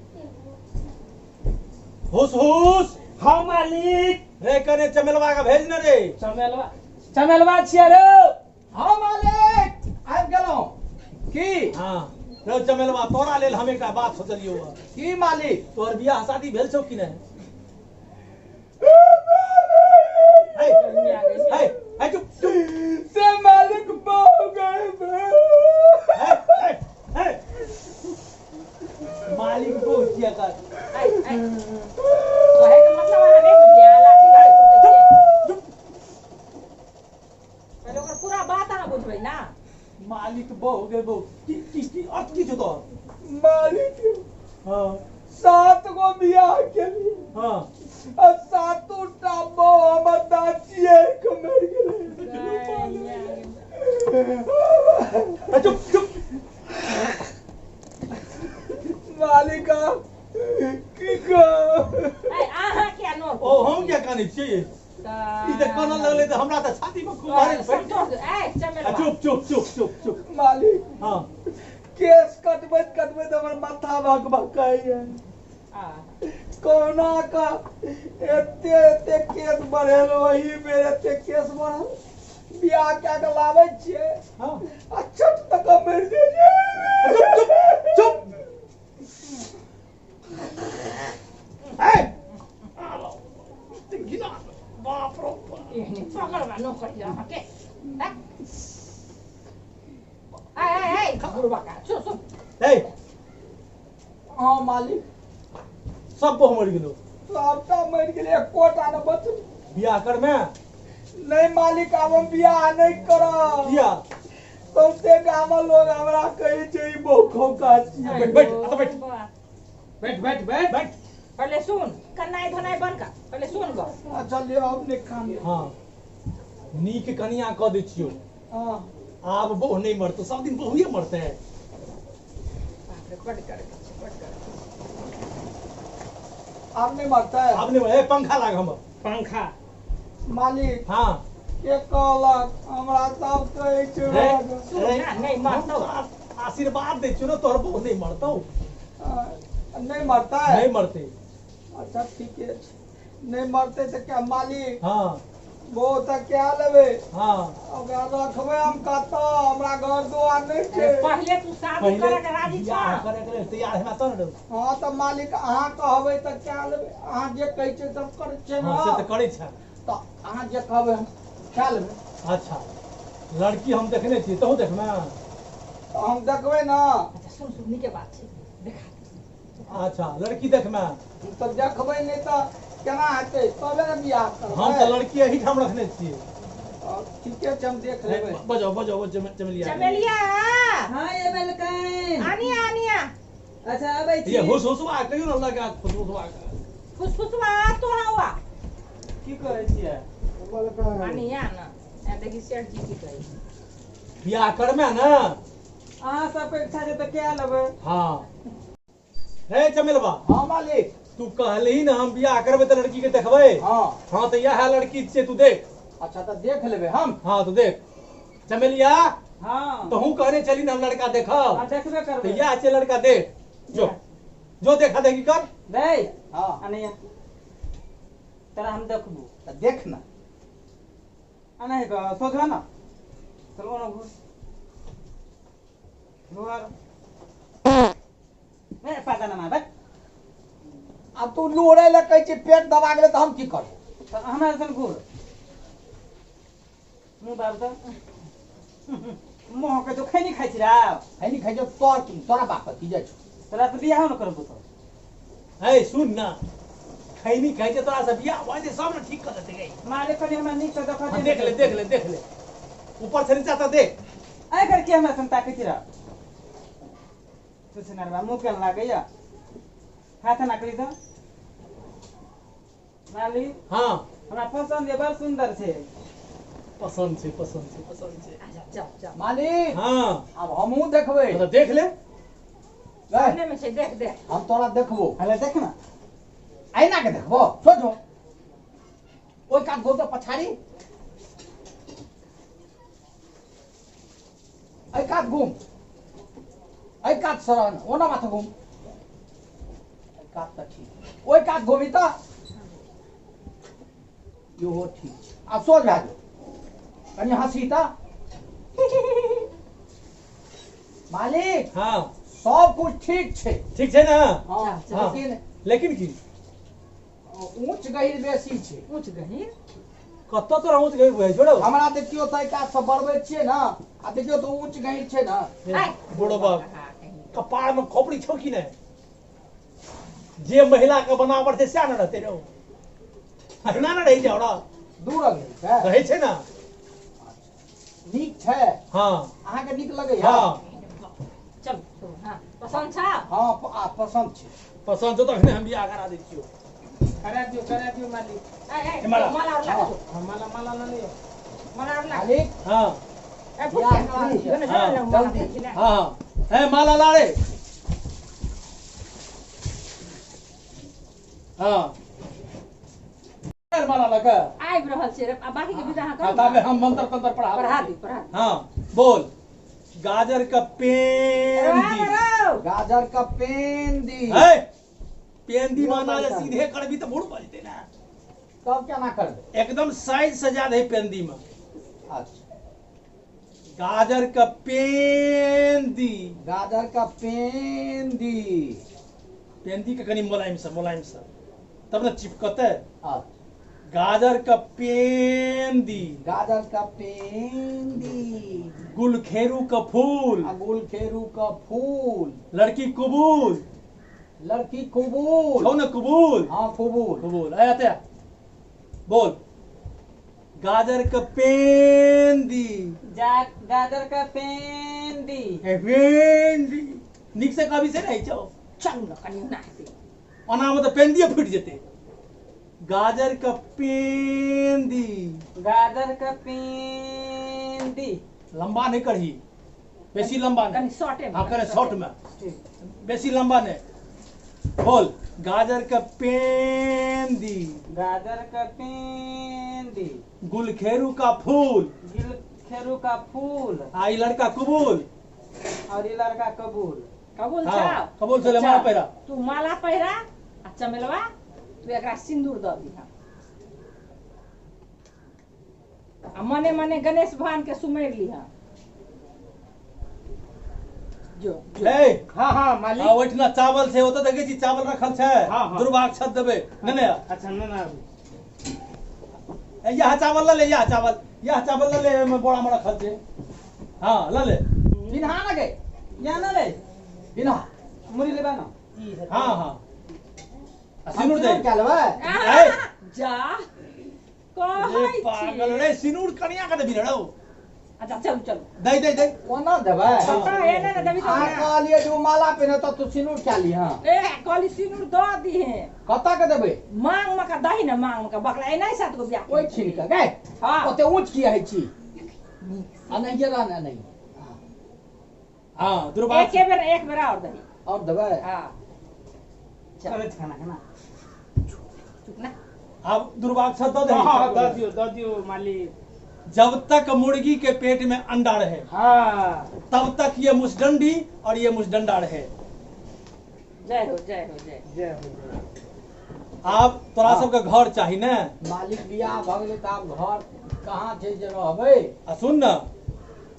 हुस हुस। हाँ मालिक। रे कने चमेलवा के भेज न रे। चमेलवा, चमेलवा छियै रे। हाँ मालिक आबि गेलहुँ की? हाँ रे चमेलवा, तोरा लेल हम एकटा बात सोचलियौ। की मालिक? तोहर बियाह शादी भेल छौ कि नहि? हे हे चुप चुप। से मालिक बहु गए। हे हे मालिक बहु किया कर? ऐ ऐ कहे के मतलब अहाँ नहीं बुझलियै, लाठी धऽ के चुप। पहिले ओकर पूरा बात अहाँ बुझबै ना। मालिक बहु गे बहु की की की अर्थ की छौ तोहर? मालिक हाँ 7 गो बियाह केलियै। हाँ आ 7 टा बहु हमर दाचिए के मरि गेलै। चुप चुप। मालिक की कहू? अहाँ किया नो? ओ हम किया कानै छियै? ई तऽ कानऽ लगलै तऽ हमरा तऽ छाती मे कुम्हर। चुप चुप चुप चुप चुप। मालिक हाँ केस कटबैत कटबैत हमर माथा भक भकैया। कहुना का एते एते केस बढ़ेल, ओही बेर एते केस बढ़ल। बियाह कए के लाबै छियै आ चट तक मरि जाइ छै। चुप चुप चुप। ए बाप रो एहने पकड़बा नौकरी अहाँके। ऐ ऐ ऐ बुढ़बा का सुन सुन। ए हाँ मालिक सब बहु मरि गेलो। सबटा मरि गेलै, एकोटा ने बचल। बियाह करमे? नहीं मालिक आब हम बियाह नहीं करब। किया? सौंसे गाम लोग हमरा कहै छै ई बहु खौका छियै। बैठ बैठ अतऽ बैठ बैठ बैठ बैठ बैठ। पहले सुन, कन्नाई धोनाई बंद कर, पहले सुन गो। अच्छा लिअ अब नहि खान। हाँ नीक कनिया कऽ दै छियौ। हाँ आब बहु नहीं मरतौ, सब दिन बहुए मरतै। बाप रे बड गर्मी छै, बड गर्मी। आब नहीं मरतै? आब नहीं। ए पंखा लाग हमर। पंखा मालिक। हाँ के कहलक? हमरा सब कहै छै। सुन ना, नहीं मरतौ। आशीर्वाद दै छियौ ने, तोहर बहु नहीं मरतौ। नहीं मरतै? नहीं मरतै। अच्छा ठीके छै, नहीं मरतै तऽ क्या मालिक? हाँ बहु तऽ क्या लेबै? हाँ ओकरा रखबै हम कतऽ? हमरा घर दुआर नहि छै। पहिले तू शादी करे के राजी छह? बियाह करे के लेल तैयार हेबा तब ने। हाँ तऽ मालिक अहाँ कहबै तऽ क्या लेबै? अहाँ जे कहै छियै सब करै छियै ने। हाँ से तऽ करै छै। तऽ अहाँ जे कहबै हम खा लेबै। अच्छा लड़की हम देखने छियै, तहूँ देखमे? तऽ हम देखबै ने। अच्छा सुन सुन, नीके बात छै, देखा। अच्छा लड़की देखमे? तऽ देखबै नहि तऽ केना हेतै? तबे ने बियाह करबै। हम तऽ लड़की एहिठाम रखने छियै। ठीके छै, हम देख लेबै। बजाओ बजाओ चमेलिया। चमेलिया। हाँ ये मलकाइन। आनिया आनिया। अच्छा आबै छी। ये हुस हुसवा कहियो ने लगा, फुसफुसवा फुसफुसवा तोरा हुआ। की कहै छियै? आनिया ना, ए देखी सेठ जी की कहै। बियाह करमे ने? अहाँ सबके इच्छा छै तऽ क्या लेबै। हाँ रे चमेलवा। हाँ मालिक। तू कहलही ने हम बियाह करबै तऽ लड़की के देखबै। हाँ हाँ तऽ इएह लड़की छियै, तू देख। अच्छा तऽ देख लेबै हम। हाँ तो देख चमेलिया। हाँ तहूँ कहने चली ने हम लड़का देखब। हाँ देखबे करबै। तऽ इएह छै लड़का, देख जो जो देखा देखी कर। रे हाँ अनैया तोरा हम देखबो। तऽ देख ना। आ नहीं कह सोझो ना चलो ना घुर घुर नहीं पता ना मार आब तू लुहरै लए कहै छी पेट दबा गेलै तऽ हम की करब? तऽ हमरा जैसन घुर मुँह बाबू तऽ मुँह के तो खैनी खाइ छी रा। खैनी खाइ छौ तोर की तोरा बाप की जाइ छौ? तोरा तऽ बियाह न करबो तो। है सुन ना, खैनी खाइ छै तोरा से बियाह भऽ जेतै सब ने ठीक कऽ देतै गई। मालिक कनि हमरा नीक से देखा दे। देख ले देख ले देख ले ऊपर से नीचा तऽ देख। आइ कर के हमरा सन ताकै छी रा? तू सुनरबा मुँह केना लागैया? हाथ ना करी तऽ मालिक। हाँ हमरा पसंद है, बड़ सुंदर छै। पसंद छै पसंद छै पसंद छै। अच्छा चल चल मालिक। हाँ आब हमहूँ देखबै। तो देख ले सामने में छै, देख देख। हम तोरा देखबो। हले देख ना। ऐना के देखबो सोचो ओहि कात गोर पछाड़ी एहि कात घूम एहि कात सरन ओना माथा घूम एहि कात तऽ ठीक ओहि कात घूमी तऽ इहो ठीक छै। आब सोझ भए जाओ कनि हँसी तऽ मालिक। हाँ सब कुछ ठीक छै। ठीक छै ना? हाँ, हाँ। लेकिन लेकिन की ऊँच गहीर बेसी छै। ऊँच गहीर कतऽ तोरा ऊँच गहीर बुझाइ छौ रौ? हमरा देखियौ तऽ एहि कात से बढ़बै छियै ने आ देखियौ तऽ ऊँच गहीर छै ने। बुढ़ो बाप कपार में खोपड़ी छौ कि नहि? जे महिला के बनावट छै सएह ने रहतै रौ। अहिना ने रहै छै औरत। दू रंग छै रहै छै ना। नीक छै। हाँ अहाँके नीक लगैया? हाँ चल हाँ पसंद छा? हाँ पसंद छै। पसंद छौ तखने हम बियाह करा दै छियौ। करा दियौ करा दियौ मालिक। माला माला और लगा दो। हाँ, माला माला ल लियौ। माला और लगा। मालिक। हाँ ए फुट हाँ, जल्दी। हाँ है माला ला रे। हाँ माला लगा आबि रहल छै आ बाकी के विदा अहाँ करू। ताबे हम मंत्र तंत्र पढ़ा पढ़ा दी पढ़ा दी। हाँ बोल। गाजर का पेंदी। गाजर का पेंदी। है पेंदी माना जे सीधे करबी तऽ बूढ़ भऽ जेतै ना। तब केना करबै? एकदम साइज सजा दे पेंदी में। अच्छा गाजर का पेंदी। गाजर का पेंदी। पेंदी के कनि मुलायम से तब ने चिपकतै। अच्छा गाजर का पेंदी। गाजर का पेंदी। गुलखेरू का फूल। गुलखेरू का फूल। लड़की कबूल। लड़की कबूल। छौ ना कबूल? हाँ कबूल कबूल। आया ते बोल। गाजर का पेंदी। गाजर का पेंदी। पेंदी नीक से कभी से नहीं छौ। चल न कनि ना हेतै। ओना में तऽ पेंदिये फूटि जेतै। गाजर का पेंदी। गाजर का पेंदी। लंबा नहीं करही बेसी लंबा नहीं। कनि शॉर्टे में। हाँ करे शॉर्ट में बेसी लंबा नहीं। बोल। गाजर का पेंदी। गाजर का पेंदी। गुलखेरू का फूल। गुलखेरू का फूल। आ ई लड़का कबूल। और ई लड़का कबूल। कबूल हाँ, छौ? कबूल छलै, माला पहिरा। तू माला पहिरा आ चमेलवा तू एकरा सिंदूर दऽ दिहा आ मने मने गणेश भगवान के सुमेर लिहा। जो जो। हाँ हाँ मालिक। आ ओहिठिना चावल छै ओतऽ देखै छी चावल रखल छै। हाँ, हाँ। दुर्भाक्षत देबै नहि ने। अच्छा नहि ने। यह चावल लऽ ले यह चावल यह चावल लऽ ले एहिमे बोरा मे रखल छै। हाँ लऽ ले। पिन्हा न गे। या न ले। पिन्हा मुरी लेबा ना। हाँ हाँ आ सिनूर दे। क्या लेबै? जा कहै छी। पागल रे सिनूर कनिया के देबी रौ। अच्छा चलू चलू। दे दे दे। कोना देबै? एना ने देबी अहाँ कहलियै जे ओ माला पहिने तऽ तू सिनूर क्या लीहँ? ए कहली सिनूर दऽ दिहे। कतऽ के देबै? मांग मे का दही ने मांग मे का बकला एना सात गो बियाह। ओहि छीन के गै। हाँ ओते ऊँच किया होइ छी? अनहिये रह ने नहीं। हाँ दुर्भाग्य। एक बेर एक बेर और दही। और देबै? हाँ चल खाना खाना। चुप ना। अब दुर्भाग्य दऽ दही। हाँ दऽ दियौ मालिक। जब तक मुर्गी के पेट में अंडा रहे हाँ तब तक ये मुसडंडी और ये मुसडंडा रहे। जय हो जय हो जय जय हो। आप तोरा सबके घर चाही ने? मालिक बियाह भऽ गेलै तऽ आब घर कहाँ छै जे रहबै। आ सुन ने,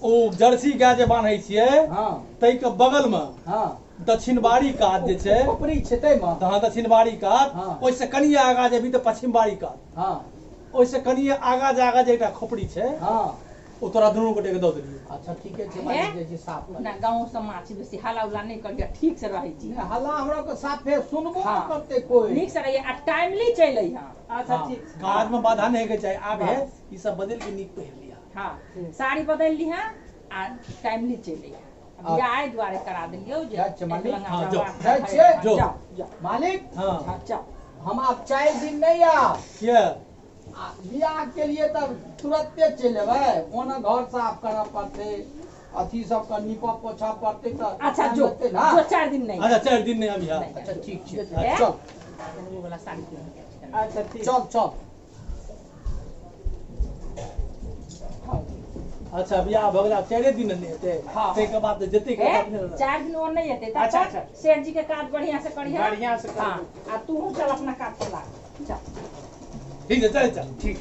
ओ जर्सी गाय जे बान्है छियै, हँ, ताहिके बगलमे, हँ, दक्षिणबारी कात जे छै, खोपड़ी छै ताहिमे। हँ, दक्षिणबारी कात। हँ। ओहिसँ कनि आगाँ जेबही तऽ पश्चिमबारी कात। हँ। ओहिसँ कनि आगाँ जाकऽ जे एकटा खोपड़ी छै, हँ, ओ तोरा दुनू गोटे के दऽ देलियै। अच्छा, ठीके छै। हे? मालिक, जाइ छी साफ करै। अपना गाँव समाज छी, बेसी हल्ला उल्ला नहि करियै, ठीक से रहै छी। नहि, हल्ला हमरा के साफे सुनबो हँ। नहि करतै कोइ। नीक से रहियै आ टाइमली चलि अइहऽ। अच्छा। हँ, ठीक छै। काजमे बाधा नहि होइके चाही। आब हे, ई सब बदलि के नीक पहिर लिअ। हँ, साड़ी बदलि लिहऽ आ टाइमली चलि अइहऽ। बियाह एहि दुआरे करा देलियौ जे जाइ छियै मालिक। एक लंगा हँ, जाउ। रहबाक जाइ छियै? हँ, जाउ। जाउ जाउ। मालिक। हँ। हँ, जाउ। हम आब 4 दिन नहि आयब। किया? आ बियाह के लिए तऽ तुरत्ते चलि एबै। ओना घर साफ करऽ पड़तै, अथी सब के नीपऽ पोछऽ पड़तै, तऽ अच्छा, टाइम जो। लगतै ने। जो, 4 दिन नहि। अच्छा, 4 दिन नहि अबिहऽ। नहि। अच्छा, ठीक छै। हे? चल। ओ वाला साड़ी पहिर के छै। अच्छा, ठीक। चल चल। अच्छा, बियाह भऽ गेल, आब 4 दिन नहि हेतै? हँ। ताहिके बाद तऽ जेतै हे, अपने। 4 दिन ओ नहि एतै तब अच्छा, तक अच्छा। सेठ जी के काज बढ़िया से करिहऽ। बढ़िआँ से करबै। हँ, आ तू चल, अपना काज पर लाग, चल। ठीक छै, चल चल। ठीक।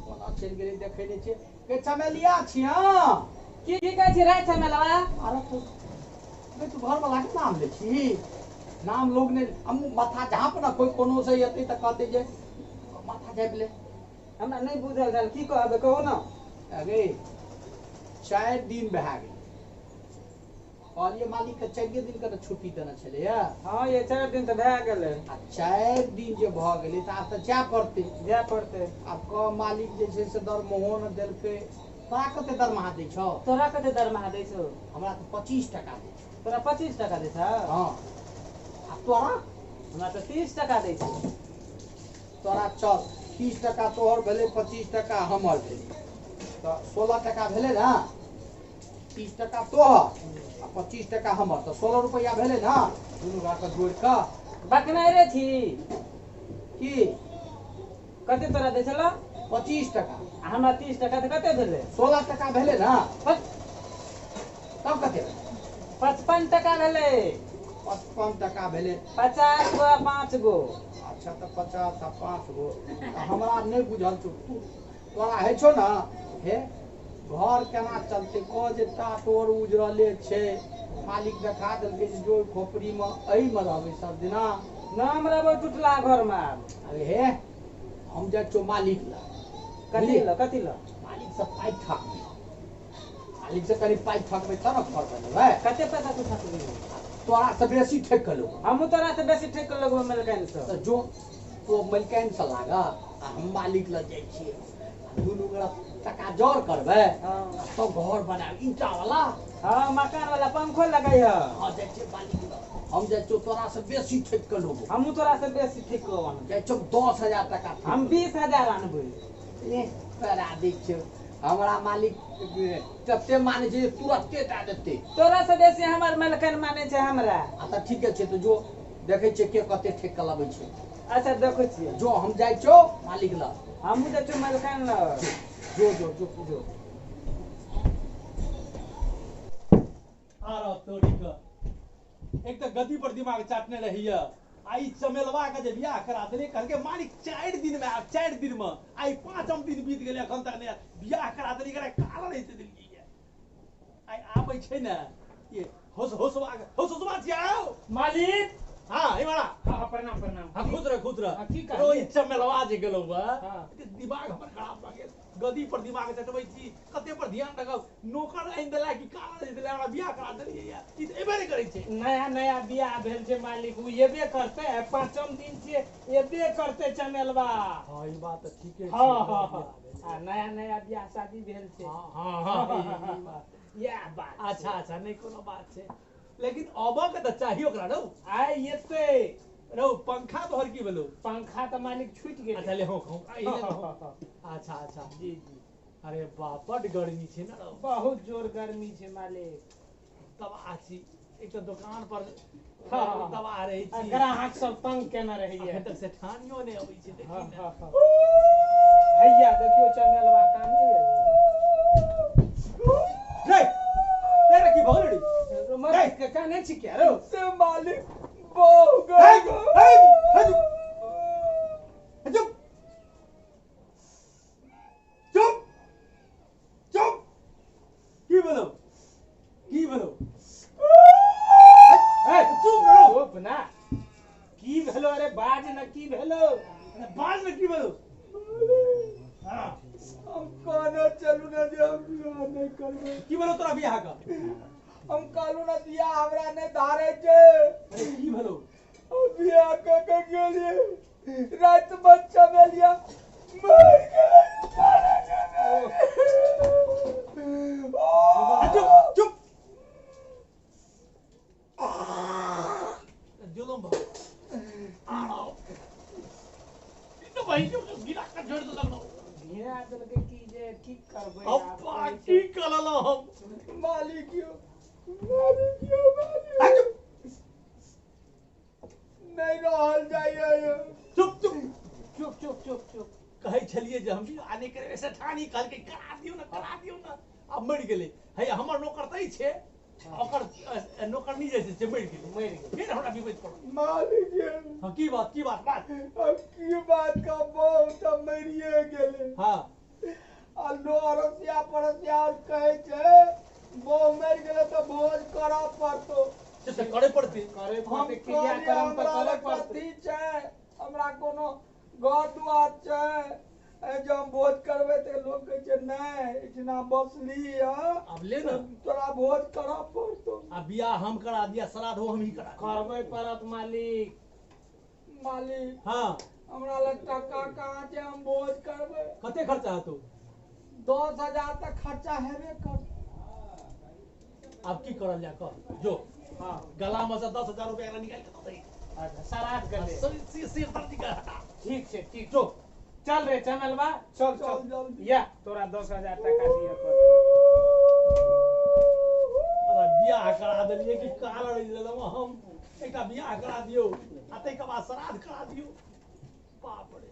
कोना चलि गेलै, देखै नहि छियै। के चमेलिया छियै? की की कहै छी रे चमेलवा? अरे तू बे, तू घरवला के नाम लै छी? नाम लोग ने हम माथा झाँप ने, कोइ कोनो से एतै तऽ कहतै जे माथा झाँपि ले। हमरा नहि बुझल छल, की कहबै, कहू ने। अरे, 4 दिन भए गेल। कहलियै मालिकके 4 दिनके तऽ छुट्टी देने छलैया। हँ ये, 4 दिन तऽ भए गेलै। आ 4 दिन जे भऽ गेलै तऽ आब तऽ जाय पड़तै। जाय पड़तै। आब कह, मालिक जे छै से दरमहो ने देलकै। तोरा कते दरमाहा दै छौ? तोरा कते दरमाहा दै छौ? हमरा तऽ 25 टाका दै छौ। तोरा 25 टाका दै छौ? हँ, आ तोरा? हमरा तऽ 30 टाका दै छै। तोरा चल, 30 टाका तोहर भेलै, 25 टाका हमर भेलै, तऽ 16 टाका भेलै ने। 30 टाका तोहर आ 25 टाका हमर, तऽ 16 रुपैआ भेलै ने दुनू गोटाके जोड़ि कऽ। बकनाइरे छी। की? कते तोरा दै छलौ? 25 टाका। आ हमरा 30 टाका, तऽ कते भेलै? 16 टाका भेलै ने। तब कते भेलै? 55 टाका भेलै। 55 टाका भेलै। 50 गो आ 5 गो। अच्छा, तऽ 50 आ 5 गो। तऽ हमरा नहि बुझल छौ। तू तोरा होइ छौ ने। हे, घर केना चलतै? कह जे टाटोर उजरले छै। मालिक देखा देलकै जे जो खोपड़ीमे, एहिमे रहबै सब दिना। नाम रहबै टुटला घरमे आब। अरे हे, हम जाइ छियौ मालिक लग। कथी ल, कथी ल? मालिक से पाइ ठकबै। मालिक से कनि पाइ ठकबै तब ने घर बनेबै। कते पैसा तू ठकबी? तोरा से बेसी ठकि कऽ लेबौ। हमहूँ तोरा से बेसी ठकि कऽ लगबो मलकाइन से। तऽ जो, तो मलिकाइन से लाग आ हम मालिक लग जाइ छियै। आ दुनू गोरा टका जर करबै। हँ। आ तब घर बनायब ईंटा वाला। हँ, मकान वाला पंखो लगै है। हँ, जाइ छियै मालिक लग। हम जाइ छियौ, तोरा से बेसी ठकि कऽ लेबो। हमहूँ तोरा से बेसी ठकि कऽ आनबै। जाइ छियौ, 10,000 टका ठकि हम कऽ। 20,000 आनबै। ए, तोरा दै छियौ। हमरा मालिक तते मानै छै जे तुरते दए देतै। तोरा से बेसी हमर मलकाइन मानै छै हमरा। आ तऽ ठीके छै, तऽ जो, देखै छियै के कते ठकि कऽ लबै छै। अच्छा, देखै छियै। जो, हम जाइ छियौ मालिक लग। हमहूँ जाइ छियौ मलकाइन लग। जो जो जो जो। आ रह तोरी के, एक तऽ गद्दी पर दिमाग चाटने रहैया आ ई चमेलवा के जे बियाह करा देले। कहलकै मालिक 4 दिन में आब, 4 दिन में। आइ पाँचम दिन बीत गेलै, एखन तक नहि आयल। बियाह करा देली, एकरा काला रहि देलियै। आइ आबै छै ने ये होस होसवा, होस होसवा छियै, आउ। मालिक। हाँ, इमरा। हाँ हाँ, प्रणाम प्रणाम। हाँ, खुश रह, खुश रह। हाँ, की रो, ई कहलियै? चमेलवा जे गेलौ बा, हाँ। दिमाग हमर खराब भऽ गेल। गदी पर दिमाग चटबै छी, कते पर ध्यान रखब? नौकर आनि देला कि काला रहि देला? हमरा बियाह करा देलियै या ई तऽ एबे नहि करै छै। नया नया बियाह भेल छै मालिक, ओ एबे करतै। आइ पाँचम दिन छियै, एबे करतै चमेलवा। हाँ, ई बात तऽ ठीके छै। हँ हँ हँ बियाह भेल। आ नया नया बियाह शादी भेल छै। हाँ हाँ हाँ ई बात। इएह बात छै। अच्छा अच्छा, नहि कोनो बात छै, लेकिन अबऽ के तऽ चाही ओकरा रौ। आइ एतै। रौ, पंखा तोहर की भेलौ? पंखा तऽ मालिक छूटि गेलै। अच्छा, ले हो हो। हँ, हँ, हँ। अच्छा अच्छा। जी जी। अरे बाप, बड गर्मी छै ने रौ? बहुत जोर गर्मी छै मालिक। तब आছি एक तऽ दोकान पर। हँ, हँ। तबाह रहै आ छी। ग्राहक सब तंग केने रहैया। अखन तक से ठानियो नहि अबै छै, देखी हँ ने। हँ हँ, हैया देखियौ, चमेलवा काने रे रे रे, की भऽ गेल रे? मर काने छी क्या रौ? से मालिक, बहु हे, गो हे, की भेलो? अरे बाज न, की भेलो? अरे बाज न, की भेलो? हाँ हम कहने चलू ना जे हम बियाह नहीं करबै। की भेलो तोरा बियाह का? हम कहलू ना बियाह हमरा नहीं धारे छै। अरे की भेलो? हम बियाह कऽ के गेलियै, राति में चमेलिया मर गेलै। चुप चुप, जुलुम भऽ आरो ई तो भाई जो गिरा के छोड़ देलक न। घिरा देलकै की जे की करबै? अब्बा की करलौ हम? मालिक यौ, मालिक यौ, मालिक आ, चुप नहीं रहल जाइए यौ। चुप चुप चुप चुप चुप चुप। कहै छलियै जे हम बियाह नहि करबै, सेठानी कहलकै करा दियौ ने, करा दियौ ने, आब मरि गेलै। हे हमर नौकर तऽ छै, ओकर नौकरनी जे छै से मरि गेलै, मरि गेलै। फेर हमरा विपैत पड़ल। मालिक यौ, हाँ की बात, की बात बात? अब की बात कहबो, तऽ मरिए गेलै। हाँ आ लो अड़ोसिया पड़ोसिया और कहै छै बहु मरि गेलै तऽ भोज करऽ पड़तौ। से तऽ करे पड़तै। करे हम पड़तै, क्रिया कहलियै कर्म तऽ हमरा करे लग पड़तै। कथी छै, हमरा कोनो घर दुआर छै? जे हम भोज करबै तऽ लोक कहै छै नहि एहिठिना बसली हँ, आब ले ने, तोरा भोज करऽ पड़तौ। आ बियाह हम करा दिया, श्राद्धो हम ही करा दिया। करबै पड़त मालिक। मालिक हाँ हमरा लग टका कहाँ छै, हम भोज करबै? कते खर्चा हेतौ? 10,000 तऽ खर्चा हेबे कर। आब की करल जाय कह? जो हाँ गला में से 10,000 रुपया एकरा निकालि के दऽ दही। अच्छा श्राद्ध कर ले। सिर दर्द के हटा। ठीक छै, ठीक। जो चल रे चमेलवा, चल चल चल जल्दी। या तोरा 10,000 टका दिअ पड़तौ। अरे बियाह करा देलियै कि काल रहि लेलहुँ हम? एकटा बियाह करा दियौ आ ताहिके बाद श्राद्ध करा दियौ, बाप रे।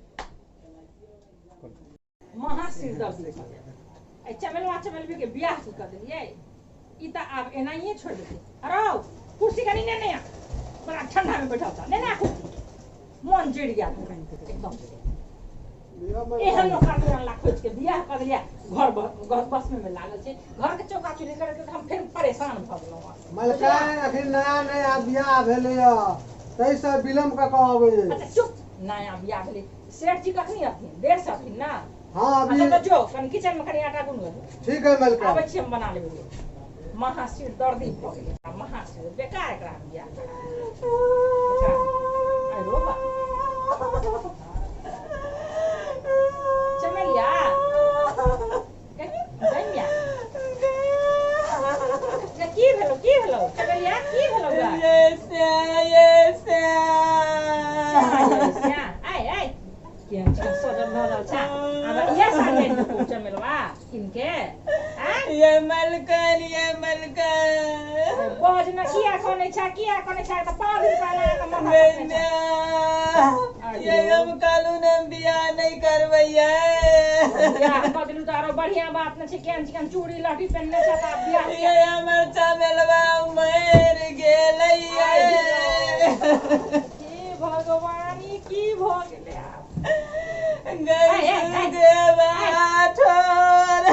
महा सिर दर्द भऽ गेल। एहि चमेलवा चमेलबी के बियाह की कऽ देलियै? ई तऽ आब एनाहिए छोड़ि देतै। अरे कुर्सी कनि नेने आ, बड़ा ठंडा में बैठल छ, नेने आ कुर्सी। मन जरि गेल एकदम। एहन नौकर अनला खोजि के बियाह कऽ देलियै, घर घर बसमे में लागल छै, घर के चौका चूल्ही करैत करैत हम फेर परेशान भऽ गेलहुँ। मलकाइन अखन नया नया बियाह भेलैए ताहिसँ विलम्ब कऽ कऽ अबै। अच्छा चुप, नया बियाह भेलै। सेठ जी कखनी अथिन? देर से अथिन ना? हाँ अभी। अच्छा तऽ जो कनि किचन में कनि आटा गुन। ठीक है मलकाइन। आबै छी, हम बना लेबै। महा सिर दर्दी भऽ गेलै, महा सिर बेकार एकरा हम बियाह करा बेकार। आइ रो बा चमेलिया गैया, की भेलो, की भेलो चमेलिया, की भेलो गा? ये श्या, ये श्या। श्या, आइ आइ केहन चिकन सजल धजल छ। आब इएह साड़ी आनि देबौ चमेलवा किनके आँय? ये मलकन, ये मलकन। बज न, किया कनै छ, किया कनै छ? तऽ 5 दिन पहिने आके माथा पटने छ। ये हम कहलू ने हम बियाह नहीं करबै ये। बियाह कऽ देलू तऽ आरो बढ़िया बात न छै। केहन चिकन चूड़ी लहठी पहिनने छ, तऽ आब बियाह ये हमर चमेलवा मरि गेलै ये। हे भगवान, ई की भऽ गेलै आब? गई देवा ठोर।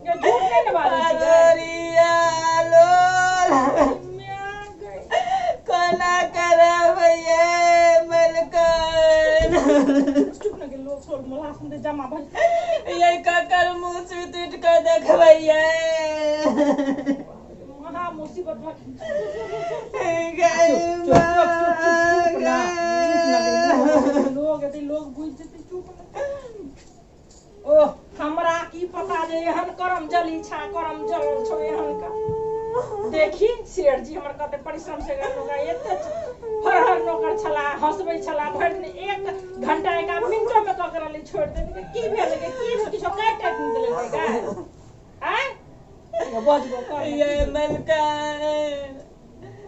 ये झूठ नहि ने बाजै छै गै? अरिया लोल। म्या गै। कोना करब ये मलकन? चुप न गेल, लोक सोर मोला सुनते जमा भऽ ये ककर मुँह सुति उठि कऽ देखबै ये? महा मुसीबत भऽ गई चुप चुप चुप चुप ना, चुप ना गे, लोग एतै, लोग बुझि जेतै, चुप ना। ओह हमरा की पता जे एहन करम जली छा, करम जलल छौ एहन का। देखी सेठ जी हमर कते परिश्रम से गेल नौकर, एते फरहर नौकर छला, हंसबै छला भरि दिन, 1 घंटा एक मिनटो में कऽ के रहलै, छोड़ि देलकै। की भेल गे, की भेल? किछो काटि ताटि ने देलकै गे? आँय बजबो कर। ये मलकन,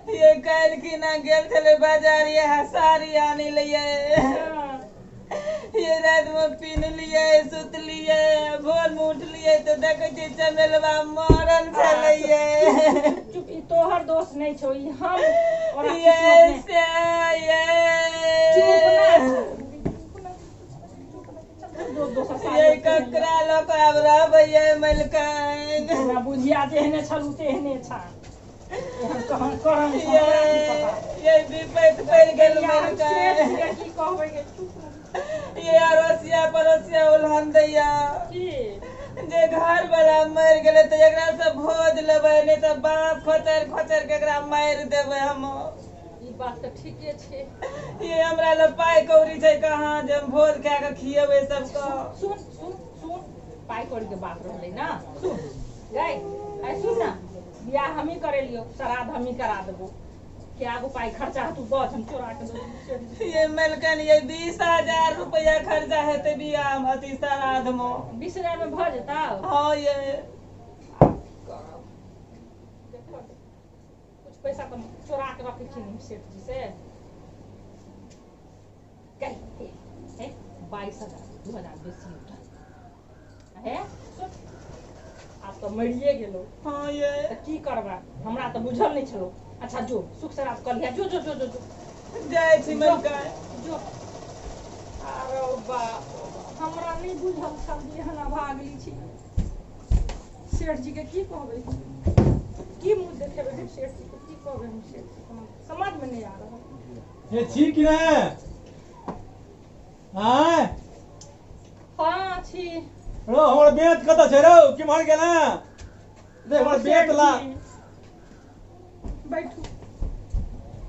ये काल्हि गेल छलै बाजार, ये साड़ी आनि लियै। ये राति में पिन्हलियै, सुतलियै, भोर में उठलियै तऽ देखै छियै चमेलवा मरल छलैये। चुप, ई तोहर दोष नहि छौ, ई हम ओरा ये किस्मत नहि। से ये चुप ना, चुप ना, चुप ना, चल दोसर साड़ी ये ककरा लऽ कऽ आब रहबै ये मलकाइन? हमरा बुझिया जेहने छलू तेहने छा। एहन कहन करम ये ये विपैत पड़ि गेल या हम मलकाइन। सेठ छियै, की कहबै गे, चुप रह। ये अड़ोसिया पड़ोसिया उलहन दैया की जे घर वाला मरि गेलै तऽ एकरा से भोज लेबै नहि तऽ बाँस खोचरि खोचरि के एकरा मारि देबै हम। ई बात तऽ ठीके छै। ये हमरा लग पाइ कौड़ी छै कहाँ जे हम भोज खा के खियेबै सबके। सुन सुन सुन, पाइ कौड़ी के बात रहलै ना, सुन गै, आइ सुन ना, बियाह हमही करेलियौ, श्राद्ध हमही करा देबो, क्या गो पाइ खर्चा हेतौ बस हम चोरा के दऽ देबौ। ये मलकन ये 20,000 रुपया खर्चा हेतै बियाह मे अथी श्राद्ध मे। 20,000 मे भऽ जेतौ? हँ ये। कुछ पैसा तऽ चोरा के रखै छी ने सेठ जी से। कहि हे 22,000 2,000 बेसी उठा हे। सुन, आब तऽ मरिए गेलो। हँ ये। तऽ की करबा, हमरा तऽ बुझल नहि छलो। अच्छा जो सुख श्राद्ध कर लिया, जो जो जो जो जो जाइ छी मलकाइन। जो। अरे बाप, हमरा नहि बुझल छल जे एहन अभागली छी। सेठ जी के की कहबै, की मुँह देखेबै हम सेठ जी के, की कहबै हम सेठ जी के, समझ में नहीं आ रहा। ये छी कि नहि? आँय? हाँ छी। रौ हमर बेंत कतऽ छै रौ, केम्हर गेलै? देख हमर बेंत ला। बैठू।